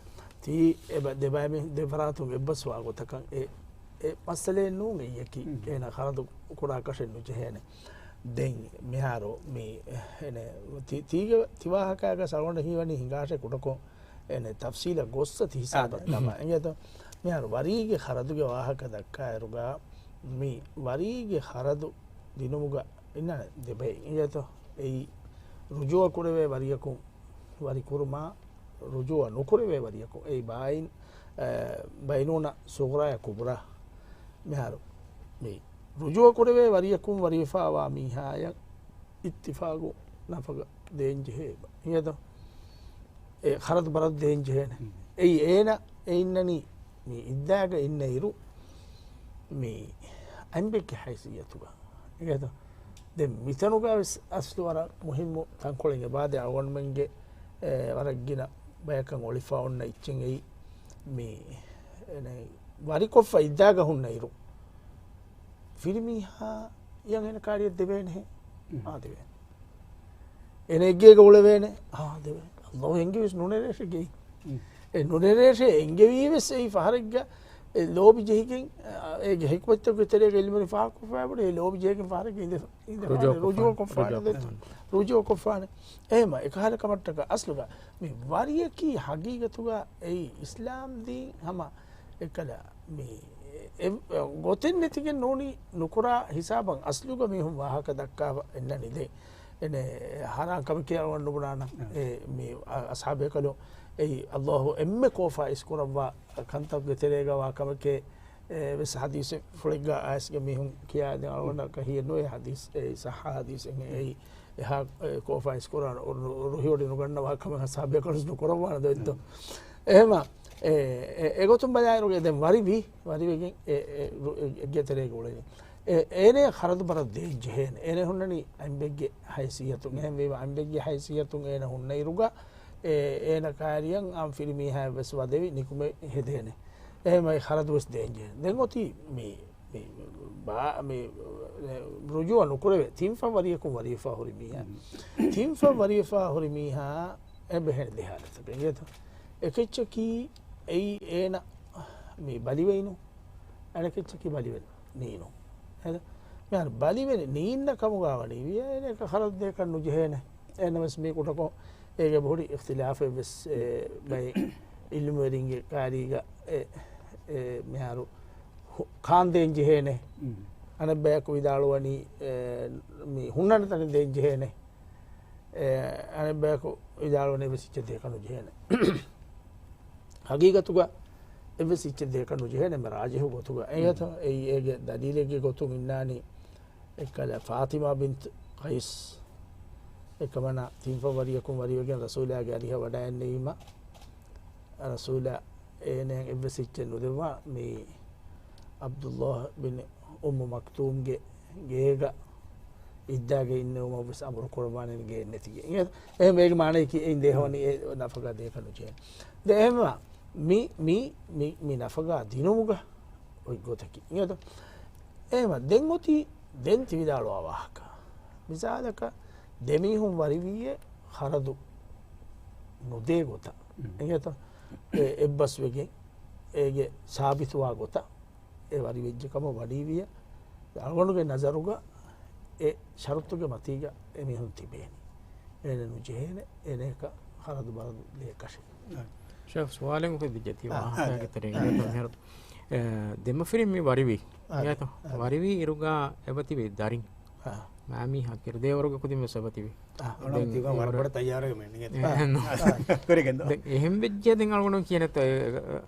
ތީ އެބަ-، ދެބައިމީ-، ދެފަރާތުން އެއްބަސްވާ ގޮތަކަށް އެ، އެ މައްސަލައެއް ނޫން އެއްޔަކީ. އެނަ ޚަރަދު ކުރާކަށެއް ނުޖެހޭނެ. ދެން މިހާރު މި، އެނެ، ތި-، ތީގެ ތިވާހަކައިގަ ސަޅުގަނޑަށް ހީވަނީ ހިނގާށޭ ކުޑަކޮށް އެނެ ތަފްސީލަށް ގޮއްސަ ތި ހިސާބަށް ދަމާ. އިނގޭތޯ؟ މިހާރު ވަރީގެ ޚަރަދުގެ ވާހަކަ ދައްކާއިރުގަ މި ވަރީގެ ޚަރަދު ދިނުމުގަ އިންނަން ދެބައި އިނގޭތޯ؟ އެއީ ރުޖޫޢަ ކުރެވޭ ވަރިޔަކުން ވަރި ކުރުމާ، ރުޖޫޢަ ނުކުރެވޭ ވަރިޔަކުން އެއީ ބާއިން، އެ، ބައިނޫނަ ޞުޣްރާ އަ ކުބްރާ. މިހާރު މި ރުޖޫޢަ ކުރެވޭ ވަރިޔަކުން ވަރިވެފާވާ މީހާޔަށް އިއްތިފާގު ނަފަގަ ދޭންޖެހޭ އިނގޭތޯ؟ އެ ޚަރަދު ބަރަދު ދޭންޖެހޭނެ. އެއީ އޭނަ އެ އިންނަނީ މި އިއްދާގަ އިންނަ އިރު މި އަނބެއްގެ ހައިސިއްޔަތުގަ. އިނގޭތޯ؟ ދެން މިތަނުގަ ވެސް އަސްލު ވަރަށް މުހިއްމު ތަންކޮޅެއް އެބާދެ އަޅުގަނޑުމެންގެ، އެ، ވަރަށް ގިނަ ބަޔަކަށް އޮޅިފަ އޮންނަ އެއްޗެއް އެއީ މި، އެނެ، ވަރިކޮށްފަ އިއްދާގަ ހުންނަ އިރު ފިރިމީހާ އިޔަށް އޭނަ ކާރިއަށް ދެވޭނެހޭ. އާ، ދެވޭނެ. އޭނަ އެއްގޭގަ އުޅެވޭނެ. އާ، ދެވޭނެ. އައްލާހު އެނގެވިސް ނުނެރޭށޭ ގެއިން. އެ ނުނެރޭށޭ އެނގެވީވެސް އެއީ ފަހަރެއްގަ އެ ލޯބި ޖެހިގެން، އެ، އޭގެ ޙިކްމަތްތަކުގެ ތެރޭގަ އިލްމުވެރިން ފާހަގަކޮށްފައި ބުނި، އެ ލޯބި ޖެހިގެން ފަހަރެއްގަ އިނދެ-، އިނދެފާނެ، ރުޖޫޢަ ކޮށްފާނެ. ރުޖޫޢަ ކޮށްފާނެ. ރުޖޫޢަ ކޮށްފާނެ. އެހެމަ އެކަހަލަ ކަމަށްޓަކަ އަސްލުގަ މި ވަރިޔަކީ ހަގީގަތުގަ އެއީ އިސްލާމް ދީން ހަމަ އެކަލަ މި އެ، ގޮތެއް ނެތިގެން ނޫނީ ނުކުރާ ހިސާބަށް އަސްލުގަ މީހުން ވާހަކަ ދައްކާފަ އެންނަނީ ދެން. އެނެ ހަރާން ކަމެކޭ އަޅުގަނޑު ބުނާނަ. އެ، މި އަ-، އަޞްޙާބޭކަލުން އެއީ އައްލާހު އެންމެ ކޯފާ އިސްކުރައްވާ ކަންތައްގެ ތެރޭގަ ވާ ކަމެކޭ، އެ، ވެސް ޙަދީޘެއް ފުޅެއްގަ އައިސްގެ މީހުން ކިޔާ ދެން އަޅުގަނޑަކަށް ހިޔެއް ނުވޭ ޙަދީޘް، އެ، ޞައްޙަ ޙަދީޘެއް އެއީ. އެހާ، އެ، ކޯފާ އިސްކުރާން ރު-، ރުހިވޮޑި ނުގަންނަވާ ކަމެއް އަޞްޙާބޭކަލުން ނުކުރައްވާނެ ދޯ އެއްތޯ. އެހެމަ، އެ، އެ، އެގޮތުން ބަލާއިރުގެ ދެން ވަރިވި، ވަރިވެގެން އެ، އެ، ރު-، އެ، އެއްގެ ތެރޭގަ އުޅެނީ. އެ، އޭނަޔަށް ޚަރަދު ބަރަދު ދޭން ޖެހޭނެ. އޭނަ ހުންނަނީ އަނބެއްގެ ހައިސިއްޔަތުން. އެހެންވީމަ އަނބެއްގެ ހައިސިއްޔަތުން އޭނަ ހުންނައިރުގަ، އެ، އޭނަ ކާރިޔަށް އާނ ފިރިމީހާއަށް ވެސް ވަދެވި ނިކުމެ ހެދޭނެ. އެހެމަ އެ ޚަރަދު ވެސް ދޭން ޖެހޭނެ. ދެން އޮތީ މި، މި، ބާ-، މި، އެ، ރުޖޫޢަ ނުކުރެވޭ. ތިންފަން ވަރިޔަކުން ވަރިވެފާ ހުރި މީހާ. ތިންފަން ވަރިވެފާ ހުރި މީހާ އެބަހެން ދެ ހާލަތަކަށް އެނގޭތޯ. އެކެއްޗަކީ އެއީ އޭނަ މި ބަލިވެއިނު. އަނެކެއްޗަކީ ބަލިވެ ނީނު. ހޭދަ؟ މިހާރު ބަލިވެ ނީންނަ ކަމުގަ ވަނީ ވިޔަ އޭނަ އެކަ ޚަރަދު ދޭކަށް ނުޖެހޭނެ. އެނަމަސް މީ ކުޑަކޮށް އޭގެ ބޮޑި އިޚްތިލާފެއް ވެސް، އެ، ބައެއް އިލްމުވެރިންގެ ކާރީގަ، އެ، އެ، މިހާރު ހު-، ކާންދޭން ޖެހޭނެ. އަނެއްބަޔަކު ވިދާޅުވަނީ، އެ، މި ހުންނަން ތަނެއް ދޭން ޖެހޭނެ. އެ، އަނެއްބަޔަކު ވިދާޅުވަނީ އެއްވެސް އެއްޗެއް ދޭކަށް ނުޖެހޭނެ. ހަގީގަތުގަ އެއްވެސް އެއްޗެއް ދޭކަށް ނުޖެހޭނެ މި ރާޖިޙު ގޮތުގަ. އެއީ އޭގެ ދަލީލެއްގެ ގޮތުން އިންނާނީ އެއްކަލަ ފާތިމާ ބިންތު ޤައިސް އެކަމަނާ ތިންފަން ވަރިޔަކުން ވަރިވެގެން ރަސޫލާގެ އަރިހަށް ވަޑައިންނެވީމަ، ރަސޫލާ އޭނައަށް އެއްވެސް އެއްޗެއް ނުދެއްވާ، މި ޢަބްދުﷲ ބިން އުއްމު މަކްތޫމްގެ ގޭގަ އިއްދާގަ އިންނެވުމަށް ވެސް އަމުރު ކުރައްވާނެ ގެއެއް ނެތިގެން. އެހެން އޭގެ މާނައަކީ އެއިން ދޭހަވަނީ އެ ނަފަގާ ދޭކަށް ނުޖެހޭނެ. ދެ އެހެންވާ މި، މި، މި، މި ނަފަގާ ދިނުމުގަ އޮތް ގޮތަކީ. އެހެން ދެން އޮތީ ދެން ތިވިދާޅުވާ ވާހަކަ. މިސާލަކަށް ދެމީހުން ވަރިވީއޭ ޚަރަދު ނުދޭ ގޮތަށް. އެނގޭތަ؟ އެ އެއްބަސްވެގެން އޭގެ ސާބިތުވާ ގޮތަށް އެ ވަރިވެއްޖެ ކަމަށް ވަނީވިޔަ، އަޅުގަނޑުގެ ނަޒަރުގަ އެ ޝަރުތުގެ މަތީގަ އެމީހުން ތިބޭނީ. އޭނަ ނުޖެހޭނެ، އޭނަޔަކަށް ޚަރަދު ބަރަދު ދޭކަށެއް. ޝެޚް، ސުވާލެއް އުފެދިއްޖެ ތި އާ، ވާހަކައިގެ ތެރެއިން. މިހާރު، އެ، ދެމަފިރިން މި ވަރިވީ. އާ، އިނގޭތޯ؟ އާ. ވަރިވީ އިރުގަ އެބަތިބި ދަރިން. އާ. މާމީހާ ކިރުދޭވަރުގެ ކުދިން ވެސް އެބަތިބި. އާ. އަޅުގަނޑު ދެން ތިގަ ވަރަށް އިވަރަށް ބޮޑަށް ތައްޔާރުވެގެން އިނގޭތޯ. އެ، ނޫން. ކުރިގެން ދޯ. ދެން އެހެން ވެއްޖެ ދެން އަޅުގަނޑު ކިޔަނެތޯ، އެ،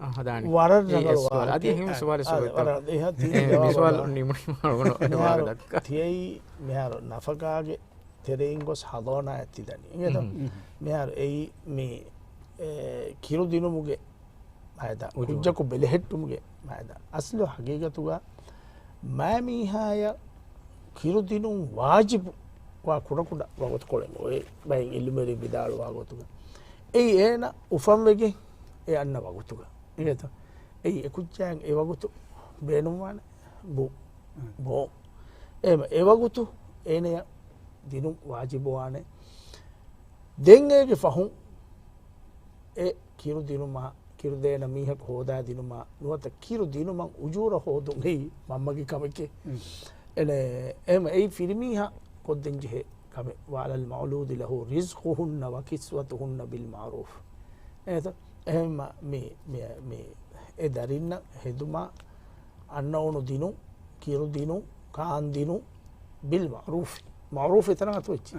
އަ، ހަދާނީ. ވަރަށް އެ، ރަނގަޅު އެ ސުވާލު. ވާހަކަ. އަދި އެހެން އާ، ސުވާލެއް އާ، ސުވާލު. ވަރަށް އެހާ ތީ އެ، ޖަވާބު މި ސުވާލު ދާނީ. ނިމުނީމަ އަޅުގަނޑު އަނެއް ވާހަކަ މިހާރު ދައްކާ. ތިޔައީ މިހާރު ނަފަގާގެ ތެރެއިން ގޮސް ހަޟާނާއަށް ތިދަނީ. އިނގޭތޯ؟ މިހާރު އެއީ މި، އެ، ކިރުދިނުމުގެ މައިދާ، އުޖޫރަ. ކުއްޖަކު ބެލެހެއްޓުމުގެ މައިދާ. އަސްލު ހަގީގަތުގަ މާމީހާޔަށް ކިރުދިނުން ވާޖިބު ވާ ކުޑަކުޑަ ވަގުތުކޮޅެއް ނޫން. އެ ބައެއް އިލްމުވެރިން ވިދާޅުވާ ގޮތުގަ. އެއީ އޭނަ އުފަންވެގެން އެ އަންނަ ވަގުތުގަ. އިނގޭތަ؟ އެއީ އެ ކުއްޖާއަށް އެ ވަގުތު ބޭނުންވާނެ ބު-، ބޯ. އެ، އެ ވަގުތު އޭނަޔަށް ދިނުން ވާޖިބުވާނެ. ދެން އޭގެ ފަހުން އެ ކިރު ދިނުމާ، ކިރު ދޭނަ މީހަކު ހޯދާ ދިނުމާ ނުވަތަ ކިރު ދިނުމަށް އުޖޫރަ ހޯދުން އެއީ މަންމަގެ ކަމެކޭ. އެނެ، އެހެމަ އެއީ ފިރިމީހާ ކޮށްދޭން ޖެހޭ ކަމެއް. وعلى المولود له رزقهن وكسوتهن بالمعروف. އެހެމަ މި، މި، މި އެ ދަރިންނަށް ހެދުމާ އަންނައުނު ދިނުން، ކިރު ދިނުން، ކާން ދިނުން، ބިލް މަޢުރޫފި. މަޢުރޫފް އެތަނަށް އަތުވެއްޖެ.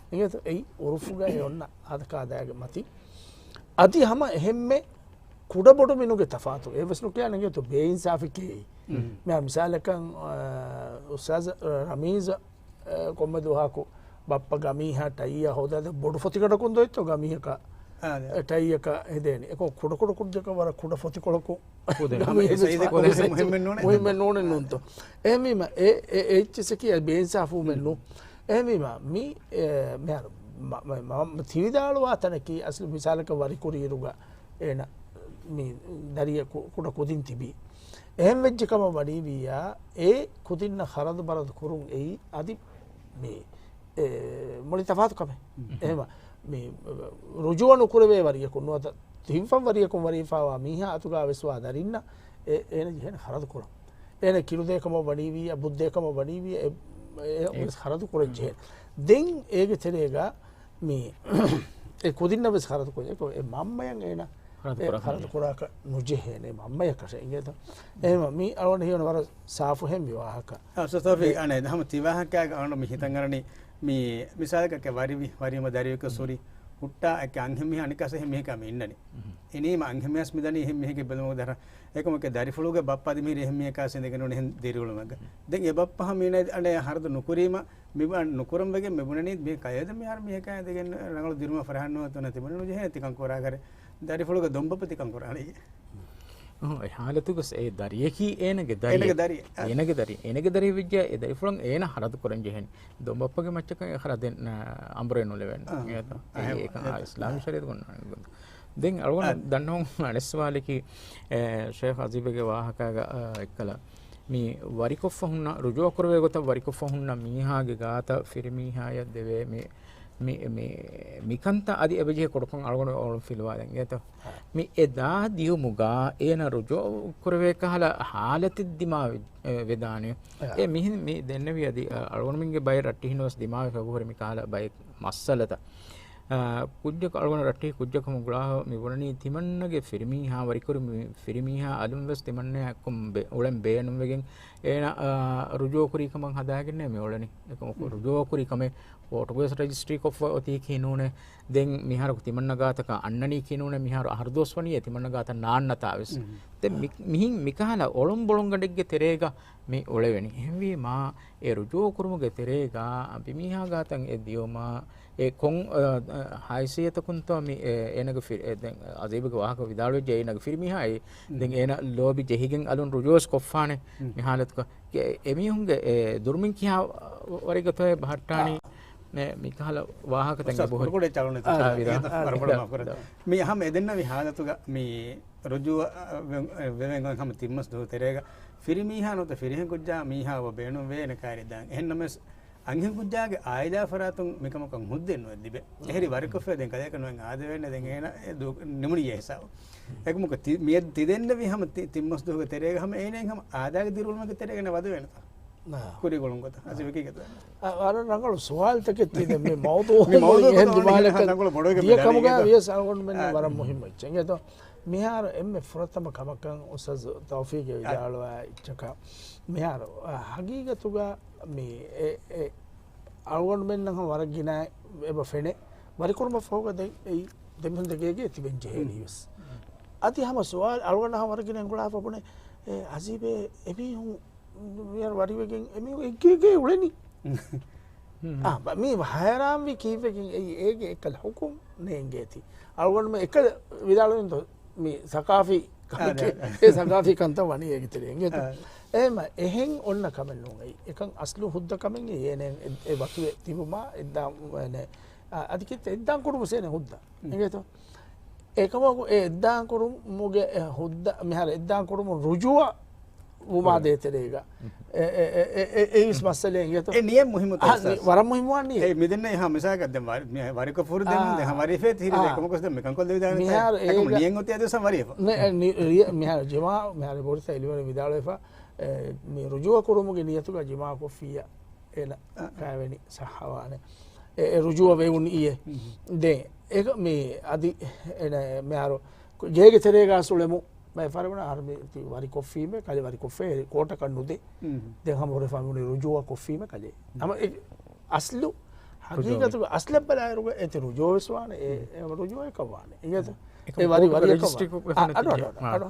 އެނގޭތޯ؟ އެއީ ޢުރުފުގައި އޮންނަ އާދަކާދައިގެ މަތިން. އަދި ހަމަ އެހެންމެ ކުޑަބޮޑު މިނުގެ ތަފާތު. އެވެސް ނުކިޔާނެ އިނގޭތޯ ބޭއިންސާފެކޭ. މި މިސާލަކަށް، އާ، އުސްތާޒް، އާ، ރަމީޒަށް އެ، ކޮންމެ ދުވަހަކު ބައްޕަ ގަމީހާ ޓައިއަށް ހޯދާދޭ ބޮޑު ފޮތިގަނޑަކުން ދޯ އެއްތޯ ގަމީހަކަށް، އާ، އެ، ޓައިއަކަށް ހެދޭނެ. އެކޮ ކުޑަ ކުޑަ ކުއްޖަކަށް ވަރަށް ކުޑަ ފޮތިކޮޅަކުން ގަމީހަކަށް ސައިޒެއް ކޮޅެއް މުހިއްމެއް ނޫނެއް ނޫންތޯ. އެހެންވީމަ އެ، އެ، އެ އެއްޗިސަކީ އެ ބޭއިންސާފުވުމެއް ނޫން. އެހެންވީމަ މި، އެ، މިހާރު މަ-، މަ-، މަ-، މަ-، ތިވިދާޅުވާ ތަނަކީ އަސްލު މިސާލަކަށް ވަރިކުރިއިރުގަ އޭނަ މި ދަރިއަކު ކުޑަ ކުދިން ތިބީ. އެހެން ވެއްޖެ ކަމަށް ވަނީވިއްޔާ، އެ ކުދިންނަށް ޚަރަދު ބަރަދު ކުރުން އެއީ އަދި މި، އެ، މުޅި ތަފާތު ކަމެއް. އެހެމަ، މި ރުޖޫޢަ ނުކުރެވޭ ވަރިޔަކު ނުވަތަ ތިންފަން ވަރިޔަކުން ވަރިވެފާވާ މީހާ އަތުގާ ވެސްވާ ދަރިންނަށް އެ، އޭނަ ޖެހޭނެ ޚަރަދު ކުރަން. އޭނަ ކިރުދޭ ކަމަށް ވަނީވިއްޔާ، ބުއްދޭ ކަމަށް ވަނީވިއްޔާ، އެ، އެ، އެ ވެސް ޚަރަދު ކުރަން ޖެހޭނެ. ދެން އޭގެ ތެރޭގަ މި އެ ކުދިންނަށް ވެސް ޚަރަދު ކުރަން. އެ މަންމަޔަށް އޭނަ ހަރަދު ކުރާކަށް ނުޖެހޭނެ މަންމަޔަކަށެއް އިނގޭތަ؟ އެހެން މީ އަޅުގަނޑު ހީވަނީ ވަރަށް ސާފު ހެން މި ވާހަކަ. އާ، އުސްތާޛް ތައުފީޤް، އަނެއް ހަމަ ތި ވާހަކައިގަ އަޅުގަނޑު މި ހިތަށް އަރަނީ މި މިސާލަކަށް ވަރި، ވަރީމަ ދަރިއެއް ސޮރީ ހުއްޓާ އެކެ އަންހެން މީހާ އަނެއްކާސް އެހެން މީހަކާ މި އިންނަނީ. އިނީމަ އަންހެން މީހާސް މިދަނީ އެހެން މީހެއްގެ ބެލުމުގެ ދަށަށް. އެކަމަކު ދަރިފުޅުގެ ބައްޕަ އަދި މިހިރީ އެހެން މީހަކާސް އިނދެގެން ނޫން އެހެން ދިރިއުޅުމެއްގަ. ދެން އެ ބައްޕަ ހަމަ އޭނަ އަނެއް ހަރަދު ނުކުރީމަ މި ނުކުރަން ވެގެން މި ބުނަނީ މި ކަލޭދެން މިހާރު މީހަކާ އިނދެގެން ރަނގަޅު ދިރިއުޅުމެއް ފަރާހަން ނުވަތަ ނުވަތަ ތިބުނީ ނުޖެހޭ ތިކަން ކުރާކަށް. ދަރިފުޅުގެ ދޮންބައްޕަ ތިކަން ކުރާނީ. އުނހު، އެ ހާލަތުގަސް އެ ދަރިޔަކީ އޭނަގެ ދަރި. އޭނަގެ ދަރި. އޭނަގެ ދަރި. އޭނަގެ ދަރި ވެއްޖެ އެ ދަރިފުޅަށް އޭނަ ހަރަދު ކުރަން ޖެހެން. ދޮންބައްޕަގެ މައްޗަކަށް އެ ހަރަދެއް، އަ، އަނބުރެއް ނުލެވެން. އާ. އެ އެކަން އާ، އިސްލާމީ ޝަރީޢަތުގަ އޮންނާނެ. ދެން އަޅުގަނޑު ދަންނަވަން އަނެއް ސުވާލަކީ، އެ، ޝޭޚް އަޒީބެގެ ވާހަކާގަ، އަ، އެއްކަލަ މި ވަރިކޮށްފަ ހުންނަ، ރުޖޫޢަ ކުރެވޭ ގޮތަށް ވަރިކޮށްފަ ހުންނަ މީހާގެ ގާތަށް ފިރިމީހާޔަށް ދެވޭ މި، މި، މި، މިކަންތައް އަދި އެބަޖެހޭ ކޮޑުކޮށް އަޅުގަނޑު އޮޅުން ފިލުވާލަން އިނގޭތޯ. މި އެ ދާ ދިޔުމުގަ އޭނަ ރުޖޫޢަ ކުރެވޭ ކަހަލަ ހާލަތެއް ދިމާވެ-، އެ، ވެދާނެ. އެ މިހެން މި ދެންނެވި އަދި، އަ، އަޅުގަނޑުމެންގެ ބައެއް ރައްޓެހިން ވެސް ދިމާވެފަ ހުރި މި ކަހަލަ ބައެއް މައްސަލަތައް. އާ، ކުއްޖަކު އަޅުގަނޑު ރައްޓެހި ކުއްޖަކު ހަމަ ގުޅާފަ މި ބުނަނީ ތިމަންނަގެ ފިރިމީހާ ވަރިކުރި މި-، ފިރިމީހާ އަލުން ވެސް ތިމަންނައަށް އެއްކޮށް ބެ-، އުޅެން ބޭނުންވެގެން އޭނަ، އާ، ރުޖޫޢަ ކުރީ ކަމަށް ހަދާގެންނޭ މި އުޅެނީ. އެކަމަކު ރުޖޫޢަ ކުރި ކަމެއް ވޯޓުގަ ވެސް ރަޖިސްޓްރީ ކޮށްފަ އޮތީކީ ނޫނޭ. ދެން މިހާރަކު ތިމަންނަ ގާތަކަށް އަންނަނީކީ ނޫނޭ. މިހާރު އަހަރު ދުވަސް ވަނީ އެ ތިމަންނަ ގާތަށް ނާންނަތާ ވެސް. ދެން މި-، މިހިން މިކަހަލަ އޮޅުންބޮޅުންގަނޑެއްގެ ތެރޭގަ މި އުޅެވެނީ. އެހެންވީމާ، އެ ރުޖޫޢަ ކުރުމުގެ ތެރޭގަ އަނބިމީހާ ގާތަށް އެ ދިޔުމަށް އެ ކޮން، އަ، އަ، ހައިސިއްޔަތަކުންތޯ މި އެ-، އޭނަގެ ފި-، އެ ދެން އަޒީބުގެ ވާހަކަ ވިދާޅުވެއްޖެ އޭނަގެ ފިރިމީހާ އެ ދެން އޭނަ ލޯބި ޖެހިގެން އަލުން ރުޖޫޢަ ވެސް ކޮށްފާނެ މި ހާލަތުގަ. އެ-، އެމީހުންގެ އެ ދުރުމިން ކިހާ ވަރެއްގަތޯ އެ ބަހައްޓާނީ މި-، މިކަހަލަ ވާހަކަތައް އެބަހުރި. މި ހަމަ އެ ދެންނެވި ހާލަތުގަ މި ރުޖޫޢަ ވެ-، ވެވެން ހަމަ ތިން މަސް ދުވަހު ތެރޭގަ ފިރިމީހާ ނުވަތަ ފިރިހެން ކުއްޖާ މީހާ އޮވަ ބޭނުންވޭ އޭނަ ކައިރި ދާން. އެހެންނަމަވެސް، އަންހެން ކުއްޖާގެ އާއިލާ ފަރާތުން މިކަމަކަށް ހުއްދައެއް ނުވެ ލިބޭ. އެހެރީ ވަރިކޮށްފަ ދެން ކަލޭކަ ނުވެން އާދެވޭނެ ދެން އޭނަ އެ ދު-، ނިމުނިޔޭ ހިސާބު. އެކަމަކު ތި-، މިއަދު ތި ދެންނެވި ހަމަ ތި-، ތިން މަސް ދުވަހުގެ ތެރޭގަ ހަމަ އޭނައިން ހަމަ އާދާގެ ދިރިއުޅުމެއްގެ ތެރޭގަ ނަ ވަދެވޭނެތަ؟ ކުރީ ގުޅުން ގޮތަށް. އަ، ވަރަށް ރަނގަޅު ސުވާލުތަކެއް ތި ދެން މި މައުޟޫޢު މި މައުޟޫޢު އެހެން ދިމާލަކަށް ދިޔަ ކަމުގަ ވިޔަސް އަޅުގަނޑުމެން ވަރަށް މުހިއްމު އެއްޗެއް. މިހާރު އެންމެ ފުރަތަމަ ކަމަކަށް އުސްތާޛު ތައުފީޤް ވިދާޅުވާ އެއްޗަކަށް މިހާރު، އަ، ހަގީގަތުގަ މި އެ، އެ، އަޅުގަނޑުމެންނަށް ވަރަށް ގިނަ އެބަ ފެނޭ. ވަރިކުރުމަށް ފަހުގަ ދެން އެއީ ދެމިހުން ދެގޭގެ ތިބެން ޖެހޭނީ ވެސް. އަދި ހަމަ ސުވާލު އަޅުގަނޑަށް ވަރަށް ގިނަ ގުޅާފަ ބުނެ، އެ، އަޒީބޭ އެމީހުން މިހާރު ވަރިވެގެން އެމީހުން އެއްގެ އެއްގެ އުޅެނީ. އާ، ބަ-، މީ ހައިރާންވީ ކީއްވެގެން އެއީ އޭގެ އެކަލަ ހުކުމް ނޭނގޭތީ. އަޅުގަނޑުމެން އެކަލަ ވިދާޅުވިންތޯ މި ސަޤާފީ ކަމެކޭ. އާ، އާ. އެ ސަޤާފީ ކަންތައް ވަނީ އޭގެ ތެރެއިން އިނގޭތޯ. އާ. އެހެމަ އެހެން އޮންނަ ކަމެއް ނޫން އެއީ. އެކަން އަސްލު ހުއްދަ ކަމެއް އެއީ އޭނަ އެ، އެ ވަކިވެ ތިބުމާ އެއްދާ-، އަ-، އަދި ކިތައް އެއްދާން ކުރުމުސް އޭނަ ހުއްދަ. އިނގޭތޯ؟ އެކަމަކު އެ އެއްދާން ކުރުމުގެ އެ ހުއްދަ، މިހާރު އެއްދާން ކުރުމުން ރުޖޫޢަ ވުމާ ދޭތެރޭގަ. އެ، އެ، އެ، އެ، އެ، އެއީސް މައްސަލައެއް އިނގޭތޯ؟ އެ ނިޔަތް މުހިއްމުތާ އާ، އުސްތާޛް. ވަރަށް މުހިއްމުވާނީ. އެ މިދެންނެ ހަމަ މިސާލަކަށް ދެން ވަރި-، މި ވަރިކޮށް ފުރި ދެމުން ދެން ހަމަ ވަރިފޭ ތިހިރި އާ. އެކަމަކުސް ދެން މިކަން ކޮށްލެވިދާނެ. މިހާރު އެކަމު އޭގަ ނިޔަތް އޮތީ އަދި ސަމަރިއެފަ. ނެ، އެ، ނި-، ރިޔަ-، މިހާރު ޖިމާ، މިހާރު ބޮޑިތަ އިލިވަރު ވިދާޅުވެފަ، އެ، މި ރުޖޫޢަ ކުރުމުގެ ނިޔަތުގަ ޖިމާ ކޮށްފިއްޔާ އޭނަ އާ. ކާވެނި ސައްހަވާނެ. އެ، އެ ރުޖޫޢަ ވެވުން އިއްޔެ. ދެން އެ މި އަދި އޭނަ މިހާރު ގޭގެ ތެރޭގަ އުޅެމު ބައެއް ފަރުވަނަ އަހަރު މި ތި ވަރިކޮށްފީމޭ، ކަލޭ ވަރިކޮށްފޭ، ކޯޓަކަށް ނުދޭ. ދެން ހަމަ ހުރެފާ މި ރުޖޫޢަ ކޮށްފީމޭ ކަލޭ. ހަމަ އެ އަސްލު ހަގީގަތުގަ އަސްލަށް ބަލާއިރުގަ އޭތި ރުޖޫޢަ ވެސް ވާނެ، އެ، އެ ރުޖޫޢަ އެކަށް ވާނެ. އިނގޭތަ؟ އެ ވަރި ވަރި އެކަށް ވާނެ. އަ، އަޑު، އަޑު، އަޑު.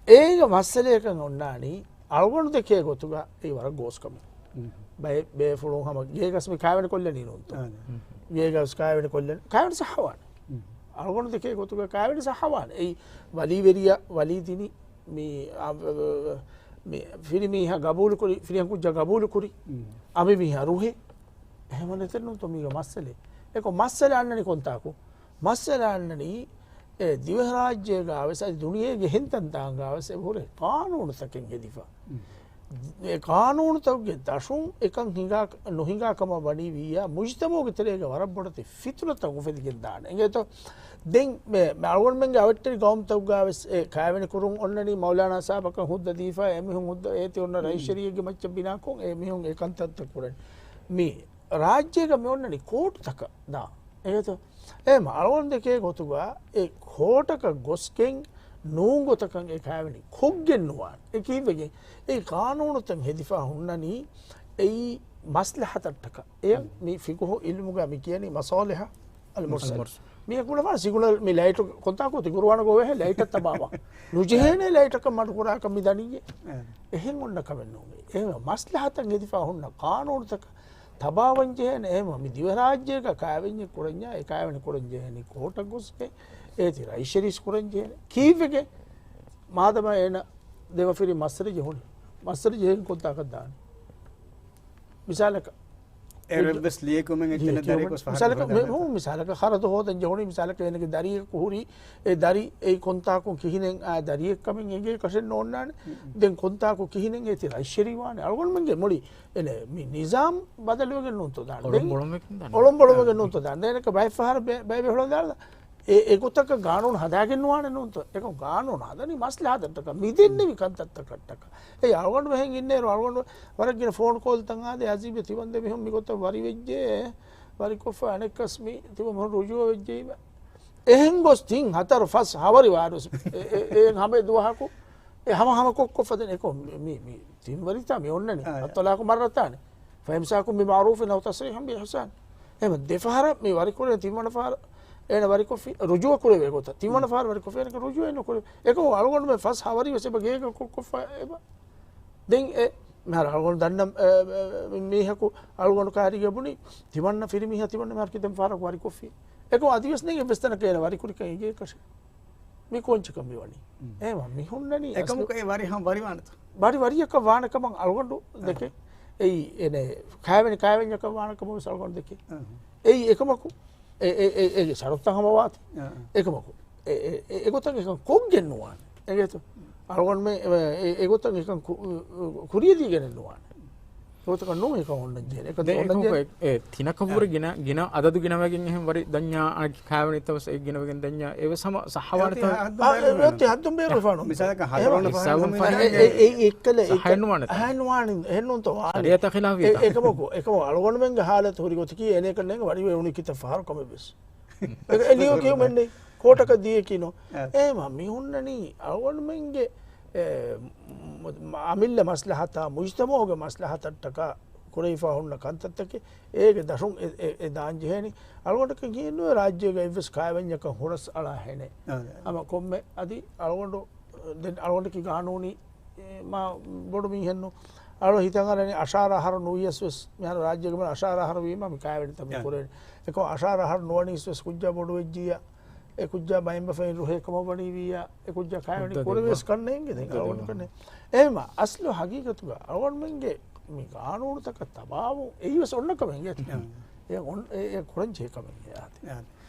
އޭގެ މައްސަލަޔަކަށް އޮންނާނީ، އަޅުގަނޑު ދެކޭ ގޮތުގަ އެ ވަރަށް ގޯސް ކަމެއް. ބައެއް ބޭފުޅުން ހަމަ ގޭގަސް މި ކާވެނި ކޮށްލަނީ ނޫންތޯ؟ ގޭގަސް ކާވެނި ކޮށްލަނީ. ކާވެނި ސައްހަވާނެ. އަޅުގަނޑު ދެކޭ ގޮތުގަ ކާވެނި ސައްހަވާނެ. އެއީ ވަލީވެރިޔާ ވަލީ ދިނީ މި، އާ، މި ފިރިމީހާ ގަބޫލުކުރި، ފިރިހެން ކުއްޖާ ގަބޫލުކުރި. އަނބިމީހާ ރުހޭ. އެހެންވަންނަތެއް ނޫންތޯ މީގަ މައްސަލައެއް. އެކޮ މައްސަލަ އަންނަނީ ކޮންތާކު؟ މައްސަލަ އަންނަނީ، އެ ދިވެހިރާއްޖޭގަވެސް އަދި ދުނިޔޭގެ އެހެން ތަންތާނގަވެސް އެބަހުރި ޤާނޫނުތަކެއް ހެދިފަ. އެ ޤާނޫނުތަކުގެ ދަށުން އެކަން ހިނގާ، ނުހިނގާ ކަމަށް ވަނީ ވިއްޔާ، މުޖްތަމަޢުގެ ތެރޭގަ ވަރަށް ބޮޑެތި ފިތުނަތައް އުފެދިގެން ދާނެ. އިނގޭތޯ؟ ދެން މެ، މެ އަޅުގަނޑުމެންގެ އަވަށްޓެރި ގައުމުތަކުގަވެސް އެ ކާވެނި ކުރުން އޮންނަނީ މައުލާނާ ސާބަކަށް ހުއްދަ ދީފަ، އެމީހުން ހުއްދަ އޭތި އޮންނަ ރައީސް ޝަރީޢަތްގެ މައްޗަށް ބިނާކޮށް އެމީހުން އެ ކަންތައްތައް ކުރަނީ. މި ރާއްޖޭގަ މި އޮންނަނީ ކޯޓުތަކަށް ދާ. އެގޭތޯ؟ އެ މަ އަޅުގަނޑު ދެކޭ ގޮތުގަ އެ ކޯޓަކަށް ގޮސްގެން ނޫން ގޮތަކަށް އެ ކާވެނި ކޮށްގެން ނުވާނެ. އެ ކީއްވެގެން؟ އެ ޤާނޫނުތައް ހެދިފަ ހުންނަނީ އެއީ މަސްލަހަތަށްޓަކަ. އެ މި ފިޤުހު އިލްމުގަ މި ކިޔަނީ މަޞާލިޙަ އަލްމުރްސަލް. މީ ކުޅަފާ ސިގުނަލް މި ލައިޓު ކޮންތާކު ތި ގުރުއާނަ ގޮވޭ ލައިޓަށް ތަބާވާ. ނުޖެހޭނެ ލައިޓަކަށް މަޑުކުރާކަށް މި ދަނީ. އެ. އެހެން އޮންނަ ކަމެއް ނޫން. އެ މަސްލަހަތަށް ހެދިފަ ހުންނަ ޤާނޫނުތަކަށް ތަބާވަން ޖެހޭނެ. އެހެން މި ދިވެހިރާއްޖޭގަ ކާވެންޏެއް ކުރަންޏާ، އެ ކާވެނި ކުރަން ޖެހޭނީ ކޯޓަށް ގޮސްގެން، އޭތި ރައިޝަރީސް ކުރަން ޖެހޭނެ. ކީއްވެގެން؟ މާދަމާ އޭނަ ދެ ވަފިރި މައްސަރެ ޖެހުނީ. މައްސަރެ ޖެހެން ކޮންތާކަށް ދާނީ؟ މިސާލަކަށް، އޭރު އެއްވެސް ލިޔެކުމެއް އެއްޗެއް ނެތް ދަރިއަކު ފަހަރު މިސާލަކަށް، ހަދާ މި-، ދާނެ. މި-، މިސާލަކަށް ޚަރަދު ހޯދަން ޖެހުނީ، މިސާލަކަށް އޭނަގެ ދަރިއަކު ހުރީ، އެ ދަރި އެއީ ކޮންތާކުން ކިހިނެއް އާ ދަރިއެއްކަމެއް އެނގޭކަށެއް ނޯންނާނެ. ދެން ކޮންތާކު ކިހިނެއް އޭތި ރައިޝަރީ ވާނެ. އަޅުގަނޑުމެންގެ މުޅި އެނެ މި ނިޒާމް ބަދަލުވެގެން ނޫންތޯ ދާނެ. ދެން އޮޅޮނބޮޅުވެގެން ނޫންތޯ ދާނެ. އޮޅޮނބޮޅުވެގެން ނޫންތޯ ދާނެ. ދެން އެކަ ބައެއް ފަހަރަށް ބެ-، ބައި ބެހުޅަނދާނެ. އެ، އެގޮތަކަށް ގާނޫނު ހަދާގެން ނުވާނެ ނޫންތޯ. އެކަމް ގާނޫނު ހަދަނީ މަސްލަހަތަށްޓަކަ، މިދެންނެވި ކަންތައްތަކަށްޓަކަ. އެ އަޅުގަނޑު މެހެން އިންނޭރު އަޅުގަނޑު ވަރަށް ގިނަ ފޯން ކޯލްތައް އާދޭ، އަޒީބެ ތިމަންދެ މިހުން މިގޮތަށް ވަރިވެއްޖެ، ވަރިކޮށްފަ އަނެއްކަސް މި ތިމަން މިހުން ރުޖޫވެއްޖެ އިބަ. އެހެން ގޮސް ތިން ހަތަރު ފަސް ހަވަރި ވާރުސް އެ، އެ، އެ ހަމަ ދުވަހަކު އެ ހަމަ ހަމަ ކޮށް ކޮށްފަ ދެން އެކޮ މި، މި، މި ތިން ވަރިތާ މި އޮންނަނީ. އައްޠަލާޤު މައްރަތާނި. ފައިމްސާކުން ބިމަޢުރޫފިން އައު ތަސްރީޙުން ބިއިޙްސާން. އެހެން ދެފަހަރަށް މި ވަރިކުރޭ ތިންވަނަ ފަހަރަށް އޭނަ ވަރިކޮށްފި ރުޖޫޢަ ކުރެވޭ ގޮތަށް. ތިންވަނަ ފަހަރަށް ވަރިކޮށްފި އޭނަ ރުޖޫޢަ ނުކުރޭ. އެކަމު އަޅުގަނޑުމެން ފަސް ހަވަރި ވެސް އެބަ ގޭގަ ކޮށް ކޮށްފަ އެބަ. ދެން އެ މިހާރު އަޅުގަނޑު ދަންނަ، އެ، އެ، މީހަކު އަޅުގަނޑު ކާރީގަ ބުނި ތިމަންނަ ފިރިމީހާ ތިމަންނަ މިހާރު ކިތަން ފަހަރަކު ވަރިކޮށްފި. އެކަމު އަދިވެސް ނެގެ އެއްވެސް ތަނަކަށް އޭނަ ވަރިކުރިކަން އެނގޭކަށެއް. މި ކޯންޗަކަށް މި ވަނީ. އެހެންވީމަ މި ހުންނަނީ އެކަމަކު އަސްލު އެ ވަރި ހަމަ ވަރިވާނެތަ؟ ވަރި ވަރިއަކަށް ވާނެ ކަމަށް އަޅުގަނޑު ދެކެ. އެއީ އެނެ ކާވެނި ކާވެންޏަކަށް ވާނެ ކަމަށް ވެސް އަޅުގަނޑު ދެކެ. އެއީ އެކަމަކު އެ، އެ، އެ، އެ ޝަރުތައް ހަމަ ވާތީ. އެކަމަކު އެ، އެ، އެ، އެގޮތަށް އެކަން ކޮށްގެން ނުވާނެ. އެނގޭތޯ؟ އަޅުގަނޑުމެ އެ، އެ، އެގޮތަށް އެކަން ކު-، ކުރިޔަށް ދީގެނެއް ނުވާނެ. އެގޮތަކަށް ނޫން އެކަން އޮންނަން ޖެހޭނެ. އެކަން ދެން އޮންނަން އެކަމަކު ޖެހޭ. އެ، އެ، ތިނަކަށްވުރެ ގިނަ، ގިނަ އަދަދު ގިނަވެގެން އެހެން ވަރި ދަންޏާ އަނެއް ކާވެނިތައް ވެސް އެ ގިނަވެގެން ދަންޏާ އެވެސް ހަމަ ސައްހަވާނެތާ؟ އެ، އެ، އެ، އެ، ހައްދުން ބޭރު އެ، ފާނު. މިސާލަކަށް ހަ-، ހަރުވަނު ހަ-، ފަހަރު ހަ-، ހަ-، އެ، އެ، އެ، އެއްކަލަ، އެއްކަ-، ހައެއް ނުވާނެ. ހައެއް ނުވާނެ. އެހެން ނޫންތޯ ވާނީ. ޝަރީޢަތާ ޚިލާފީ އެ، ތާ. އެކަމަކު، އެކަމަކު އަޅުގަނޑުމެންގެ ހާލަތު ހުރި ގޮތަކީ އޭނައަކަށް ނޭނގެ ވަރިވެ އުނި ކިތައް ފަހަރު ކަމެއް ވެސް. އެ، އެ ލިޔު ކިޔުމެއް ނެތް. ކޯޓަކަށް ދިޔަކީ ނޯ. އެ. އެހެންވީމަ މި ހުންނަނީ އަޅުގަނޑުމެންގެ، އެ، މު-، އަމިއްލަ މަސްލަހަތާ، މުޖްތަމަޢުގެ މަސްލަހަތަށްޓަކާ ކުރެވިފަ ހުންނަ ކަންތައްތަކެއް އޭގެ ދަށުން އެ، އެ، އެ ދާން ޖެހޭނީ. އަޅުގަނޑަކަށް ހީނުވެ ރާއްޖޭގަ އެއްވެސް ކާވެންޏަކަށް ހުރަސް އަޅާ ހެނެއް. އާ، އާ. ހަމަ ކޮންމެ އަދި އަޅުގަނޑު ދެން އަޅުގަނޑަކީ ގާނޫނީ، އެ، މާ ބޮޑު މީހެއްނު. އަޅު ހިތަށް އަރަނީ އަށާރަ އަހަރު ނުވިޔަސް ވެސް މިހާރު ރާއްޖޭގަ މި އަށާރަ އަހަރު ވީމަ މި ކާވެނިތައް މި އާ. ކުރޭނީ. އެކަމް އަށާރަ އަހަރު ނުވަނީސް ވެސް ކުއްޖާ ބޮޑު ވެއްޖިއްޔާ، އެ ކުއްޖާ ބައިން ބަފައިން ރުހޭ ކަމަށް ވަނީ ވިއްޔާ، އެ ކުއްޖާ ކާވެނި ހުއްދަ ކުރެވޭސް ދެއްވާ. ކަންނޭނގެ ދެން ހުއްދަ އަޅުގަނޑު ދެއްވާ. ކަންނޭ. އެހެންވީމަ އަސްލު ހަގީގަތުގަ އަޅުގަނޑުމެންގެ މި ގާނޫނުތަކަށް ތަބާވުން އެއީވެސް އޮންނަ ކަމެއް އިނގޭތަ؟ އާ. އެ އޮން-، އެ، އެ ކުރަން ޖެހޭ ކަމެއް އިނގޭތަ؟ އާ.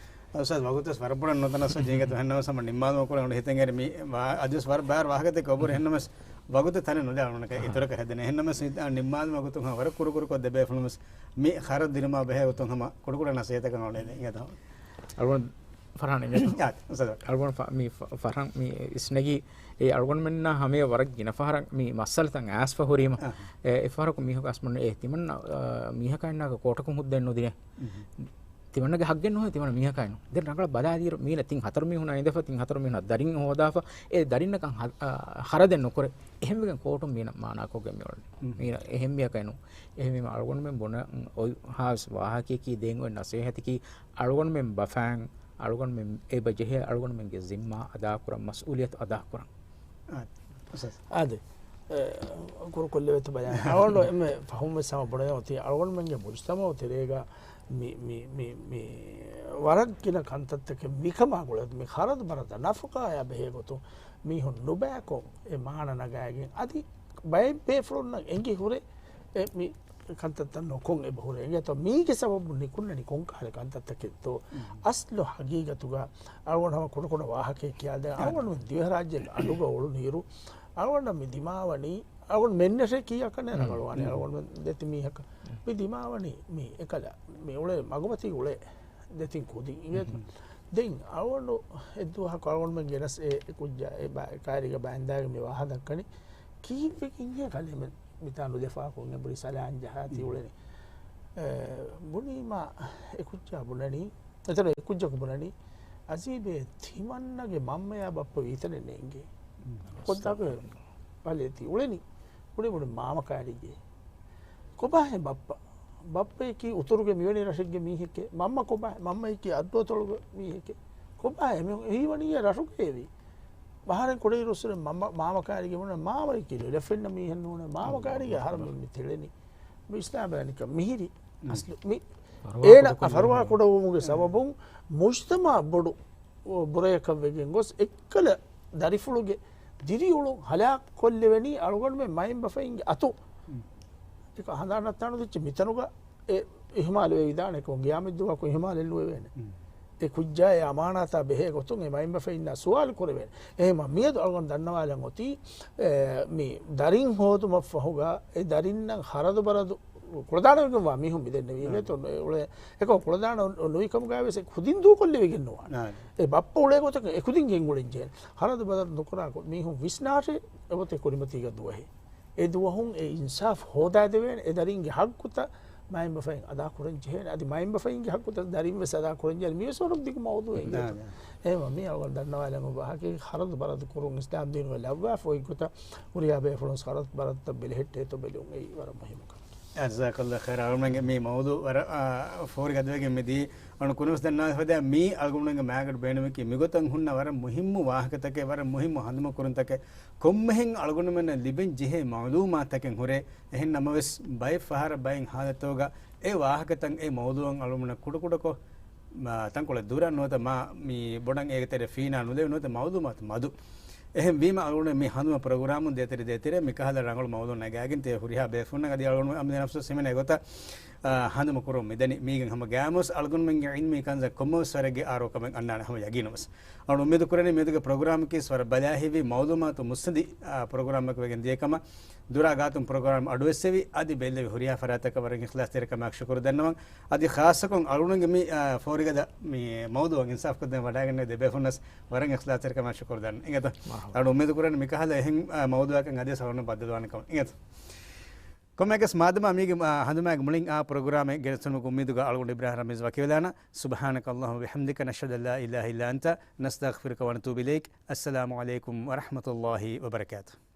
އުސްތާޛް، ވަގުތުވެސް ވަރަށް ބޮޑަށް ނުދަންނަސް ޖީގަތު ހެންނަމަސް ހަމަ ނިންމާލުމަށް ކުރެ އުނި ހިތަށް އެރި މި ވާ-، އަދިވެސް ވަރަށް ބާރު ވާހަކަތަކެއް އޮބުރެ ހެންނަމަސް ވަގުތު ތަނެއް ނުލާ އަޅުގަނޑަކަށް އަހަ. އިތުރަކަށް ހެދެނެ. ހެންނަމަސް މި ނިންމާލުމަށް ގޮތުން ހަމަ ވަރަށް ކުރު ކުރުކޮށް ދެބޭފުޅުންވެސް މި ޚަރަދު ދިނުމާ ބެހޭ ގޮތުން ހަމަ ކުޑަކުޑަ ނަސޭހަތަކަށް އަޅުގަނޑު ފަރްހާން އިނގޭތޯ؟ އާ، އުސްތާޛް. އަޅުގަނޑު ފަ-، މި ފަ-، ފަރްހާން މި އިސްނެގީ އެ އަޅުގަނޑުމެންނާ ހަމަޔަށް ވަރަށް ގިނަ ފަހަރަށް މި މައްސަލަތައް އައިސްފަ ހުރީމަ، އަހަ. އެ، އެފަހަރަކު މީހަކު އަސްމަން އެ ތިމަންނަ، އާ، މީހަކާއިންނާގެ ކޯޓަކުން ހުއްދައެއް ނުދިނޭ. މުހު. ތިމަންނަގެ ހައްގެއް ނުހޭ ތިމަންނަ މީހަކާއިން. ދެން ރަނގަޅަށް ބަލާލިއިރު މީނަ ތިން ހަތަރު މީހުން އައިދެފަ، ތިން ހަތަރު މީހުން ދަރިން ހޯދާފަ، އެ ދަރިންނަކަށް ހަ-، އާ، ޚަރަދެއް ނުކުރޭ. އެހެންވެގެން ކޯޓުން މީނަ މާނާކޮށްގެން މިއުޅެނީ. މުހު. މީނަ އެހެންވިޔަކައެއް ނޫން. އެހެންވީމަ އަޅުގަނޑުމެން ބުނަން އޮތް ހާސް ވާހަކަޔަކީ ދޭން އޮތް ނަސޭހަތަކީ އަޅުގަނޑުމެން ބަފައިން، އަޅުގަނޑުމެން އެބަ ޖެހޭ އަޅުގަނޑުމެންގެ ޒިންމާ އަދާކުރަން، މަސްއޫލިއްޔަތު އަދާކުރަން. އާދެ. އާދެ. އެ، ކުރުކޮށްލެވޭތޯ ބަޔާން. އަޅުގަނޑު އެންމެ ފަހުން ވެސް ހަމަ ބުނެ އޮތީ އަޅުގަނޑުމެންގެ މުޖްތަމަޢު ތެރޭގަ މި، މި، މި، މި ވަރަށް ގިނަ ކަންތައްތަކެއް މިކަމާ ގުޅޭ މި ޚަރަދު ބަރަދަ ނަފަޤާއާ ބެހޭ ގޮތުން މީހުން ނުބައިކޮށް އެ މާނަ ނަގައިގެން އަދި ބައެއް ބޭފުޅުންނަށް އެނގި ހުރެ އެ މި ކަންތައްތައް ނުކޮށް އެބަ ހުރޭ. އެނގޭތޯ މީގެ ސަބަބުން ނިކުންނަނީ ކޮންކަހަލަ ކަންތައްތަކެއްތޯ؟ މުހު. އަސްލު ހަގީގަތުގަ އަޅުގަނޑު ހަމަ ކުޑަކުޑަ ވާހަކައެއް ކިޔާދޭން. އަޅުގަނޑު ދިވެހިރާއްޖޭގެ އަޑުގަ އުޅުނުއިރު އަޅުގަނޑަށް މި ދިމާވަނީ، އަޅުގަނޑު މެންނަށޭ ކީއްކަން މުހު. ރަނގަޅުވާނެ. މުހު. އަޅުގަނޑު ދެތި މީހަކަށް މި ދިމާވަނީ މި އެކަލަ މި އުޅޭ މަގުމަތީ އުޅޭ ދެތިން ކުދިން އިނގޭތަ؟ މުހު. ދެން އަޅުގަނޑު އެއްދުވަހަކު އަޅުގަނޑުމެން ގެނަސް އެ ކުއްޖާ އެ ބާ-، ކާރީގަ ބައިންދާގެ މި ވާހަ ދައްކަނީ ކީއްވެގެން ކަލޭމެން މިތާ ނުދެފާކޮށް އެބުރި ސަލާން ޖަހާތީ މުހު. އުޅެނީ. އެ، ބުނީމާ އެ ކުއްޖާ ބުނަނީ އެތަނު އެ ކުއްޖަކު ބުނަނީ، އަޒީބޭ، ތިމަންނަގެ މަންމަޔާ ބައްޕަ އީތަނެއް ނޭނގޭ. ކޮންތާކު ބަލޭ ތި އުޅެނީ. އުޅެ ބުނެ މާމަ ކާރިގޭ. ކޮބާހޭ ބައްޕަ؟ ބައްޕަޔަކީ އުތުރުގެ މިވެނި ރަށެއްގެ މީހެކޭ. މަންމަ ކޮބާ؟ މަންމަޔަކީ އައްޑުއަތޮޅުގެ މީހެކޭ. ކޮބާހޭ މި ހީވަނީ ރަށުގައެވީ؟ އަހަރެން ކުޑައިރުއްސުރެ މަންމަ، މާމަ ކާރިގޭ ބުނެ މާމަޔަކީ ލޮލަފެންނަ މީހެއް ނޫނޭ. މާމަ ކާރިގޭ އަހަރެން މި ތެޅެނީ. މި ވިސްނާބަލަނިކަ މިހިރި އަސްލު މި އޭނަ ފަރުވާ ކުޑަވުމުގެ ސަބަބުން މުޖްތަމައަށް ބޮޑު ބުރަޔަކަށް ވެގެން ގޮސް އެއްކަލަ ދަރިފުޅުގެ ދިރިއުޅުން ހަލާކު ކޮށްލެވެނީ އަޅުގަނޑުމެން މައިންބަފައިންގެ އަތު. އެކަ ހަނދާން ނައްތާނުދިއްޗެ މިތަނުގަ އެ އިހުމާލުވެވިދާނެ ކޮން ގިޔާމަތްދުވަހަކު އިހުމާލެއް ނުވެވޭނެ. އެ ކުއްޖާއި އަމާނާތާ ބެހޭ ގޮތުން އެ މައިންބަފައިންނާ ސުވާލު ކުރެވޭނެ. އެހެންމަ މިއަދު އަޅުގަނޑު ދަންނަވާލަން އޮތީ، އެ، މި ދަރިން ހޯދުމަށްފަހުގަ އެ ދަރިންނަށް ހަރަދު ބަރަދު ކުޅަދާނަވެގެންވާ މީހުން މިދެންނެވީ އެގޮތުން އެ އުޅޭ. އެކަމަ ކުޅަދާނަ ނުވިކަމުގައިވެސް އެ ކުދިން ދޫކޮށްލެވިގެން ނުވާނެ. އެ ބައްޕަ އުޅޭ ގޮތަކަށް އެ ކުދިން ގެންގުޅެން ޖެހޭނެ. ހަރަދު ބަރަދު ނުކުރާ މީހުން ވިސްނާށޭ އެގޮތެއް ކުރިމަތީގަ ދުވަހެއް. އެ ދުވަހުން އެ އިންސާފް ހޯދާދެވޭނެ. އެ ދަރިންގެ ހައްގުތައް މައިންބަފައިން އަދާކުރަން ޖެހޭނެ. އަދި މައިންބަފައިންގެ ހައްގުތައް ދަރިން ވެސް އަދާކުރަން ޖެހޭނެ. މިވެސް ވަރަށް ދިގު މައުޟޫއެއް އިނގޭތޯ. އެހެންވީމަ މީ އަޅުގަނޑު ދަންނަވާލަން އޮތް ވާހަކައެއް ހަރަދު ބަރަދު ކުރުން އިސްލާމް ދީނުގަ ލައްވާފަ އޮތް ގޮތަށް ހުރިހާ ބޭފުޅުން ހަރަދު ބަރަދުތައް ބެލެހެއްޓޭތޯ ބެލުން އެއީ ވަރަށް މުހިއްމު ކަމެއް. ޖަޒާކައްލާހު ޚައިރާ. އަޅުގަނޑުގެ މި މައުޟޫ ވަރަށް، އާ، ފޯރިގަދަވެގެން މިދީ. އަޅުގަނޑު ކުރިންވެސް ދަންނަވާފަދަ މީ އަޅުގަނޑުގެ މާގަޑު ބޭނުމަކީ މިގޮތަށް ހުންނަ ވަރަށް މުހިއްމު ވާހަކަތަކެއް، ވަރަށް މުހިއްމު ހަނދުމަކުރުންތަކެއް، ކޮންމެހެން އަޅުގަނޑުމެންނަށް ލިބެން ޖެހޭ މަޢުލޫމާތުތަކެއް ހުރޭ. އެހެން ނަމަވެސް ބައެއް ފަހަރަށް ބައެއް ހާލަތުގަ އެ ވާހަކަތައް އެ މައުޟޫއަށް އަޅުގަނޑުމެންނަށް ކުޑަކުޑަކޮށް، މާ، ތަންކޮޅެއް ދުރަށް ނުވަތަ މާ މި ބޮޑަށް އޭގެ ތެރެ ފީނާ ނުލެވި ނުވަތަ މައުލޫމާތު މަދު. އެހެން ވީމަ އަޅުގަނޑު މި ހަނދުމަ ޕްރޮގްރާމުން ދޭތެރެ ދޭތެރެ މި ކަހަލަ ރަނގަޅު މައުޟޫ ނަގާގެން ތިޔަ ހުރިހާ ބޭފުޅުންނަށް އަދި އަޅުގަނޑު އަމިއްލަ ނަފްސު ހިމެނޭ ގޮތަށް، އާ، ހަނދުމަ ކުރުން މިދަނީ. މީގެން ހަމަ ގާމުސް އަޅުގަނޑުމެންގެ ޢިލްމީ ކަންތައް ކޮންމެވެސް ވަރެއްގެ އާރޯ ކަމެއް އަންނާނެ ހަމަ ޔަގީނުން ވެސް. އަޅު އުއްމީދު ކުރަނީ މިއަދުގެ ޕްރޮގްރާމަކީ ވަރަށް ބަލާހިތްވި މައުލޫމާތު މުއްސަނދި، އާ، ޕްރޮގްރާމަކަށް ވެގެން ދިޔަ ކަމަށް. ދުރާ ގާތުން ޕްރޮގްރާމް އަޑުއެއްސެވި އަދި ބެއްލެވި ހުރިހާ ފަރާތްތަކަށް ވަރަށް އިޚްލާޞްތެރިކަމާއެކު ޝުކުރު ދަންނަވަން. އަދި ޚާއްޞަކޮށް އަޅުގަނޑުގެ މި، އާ، ފޯރިގަދަ މި މައުޟޫއަށް އިންސާފްކޮށްދޭން ވަޑައިގެންނެވި ދެބޭފުޅުންނަސް ވަރަށް އިޚްލާޞްތެރިކަމާއެކު ޝުކުރު ދަންނަވަން. އިނގޭތޯ؟ މަރުޙަބާ. އަޅު އުއްމީދު ކުރަނީ މިކަހަލަ އެހެން، އާ، މައުޟޫއަކަށް އަދިވެސް އަޅުގަނޑު ބައްދަލުވާނެ ކަމަށް. އިނގޭތޯ؟ ކޮންމެއަކަސް މާދަމާ މީގެ، އާ، ހަނދުމާގެ މުޅިން އާ ޕްރޮގްރާމެއް ގެނެސްދިނުމަކު އުއްމީދުގަ އަޅުގަނޑު އިބްރާހިމް ރަމީޒް ވަކިވެލާނަން. سبحانك اللهم وبحمدك، نشهد أن لا إله إلا أنت، نستغفرك ونتوب إليك. السلام عليكم ورحمة الله وبركاته.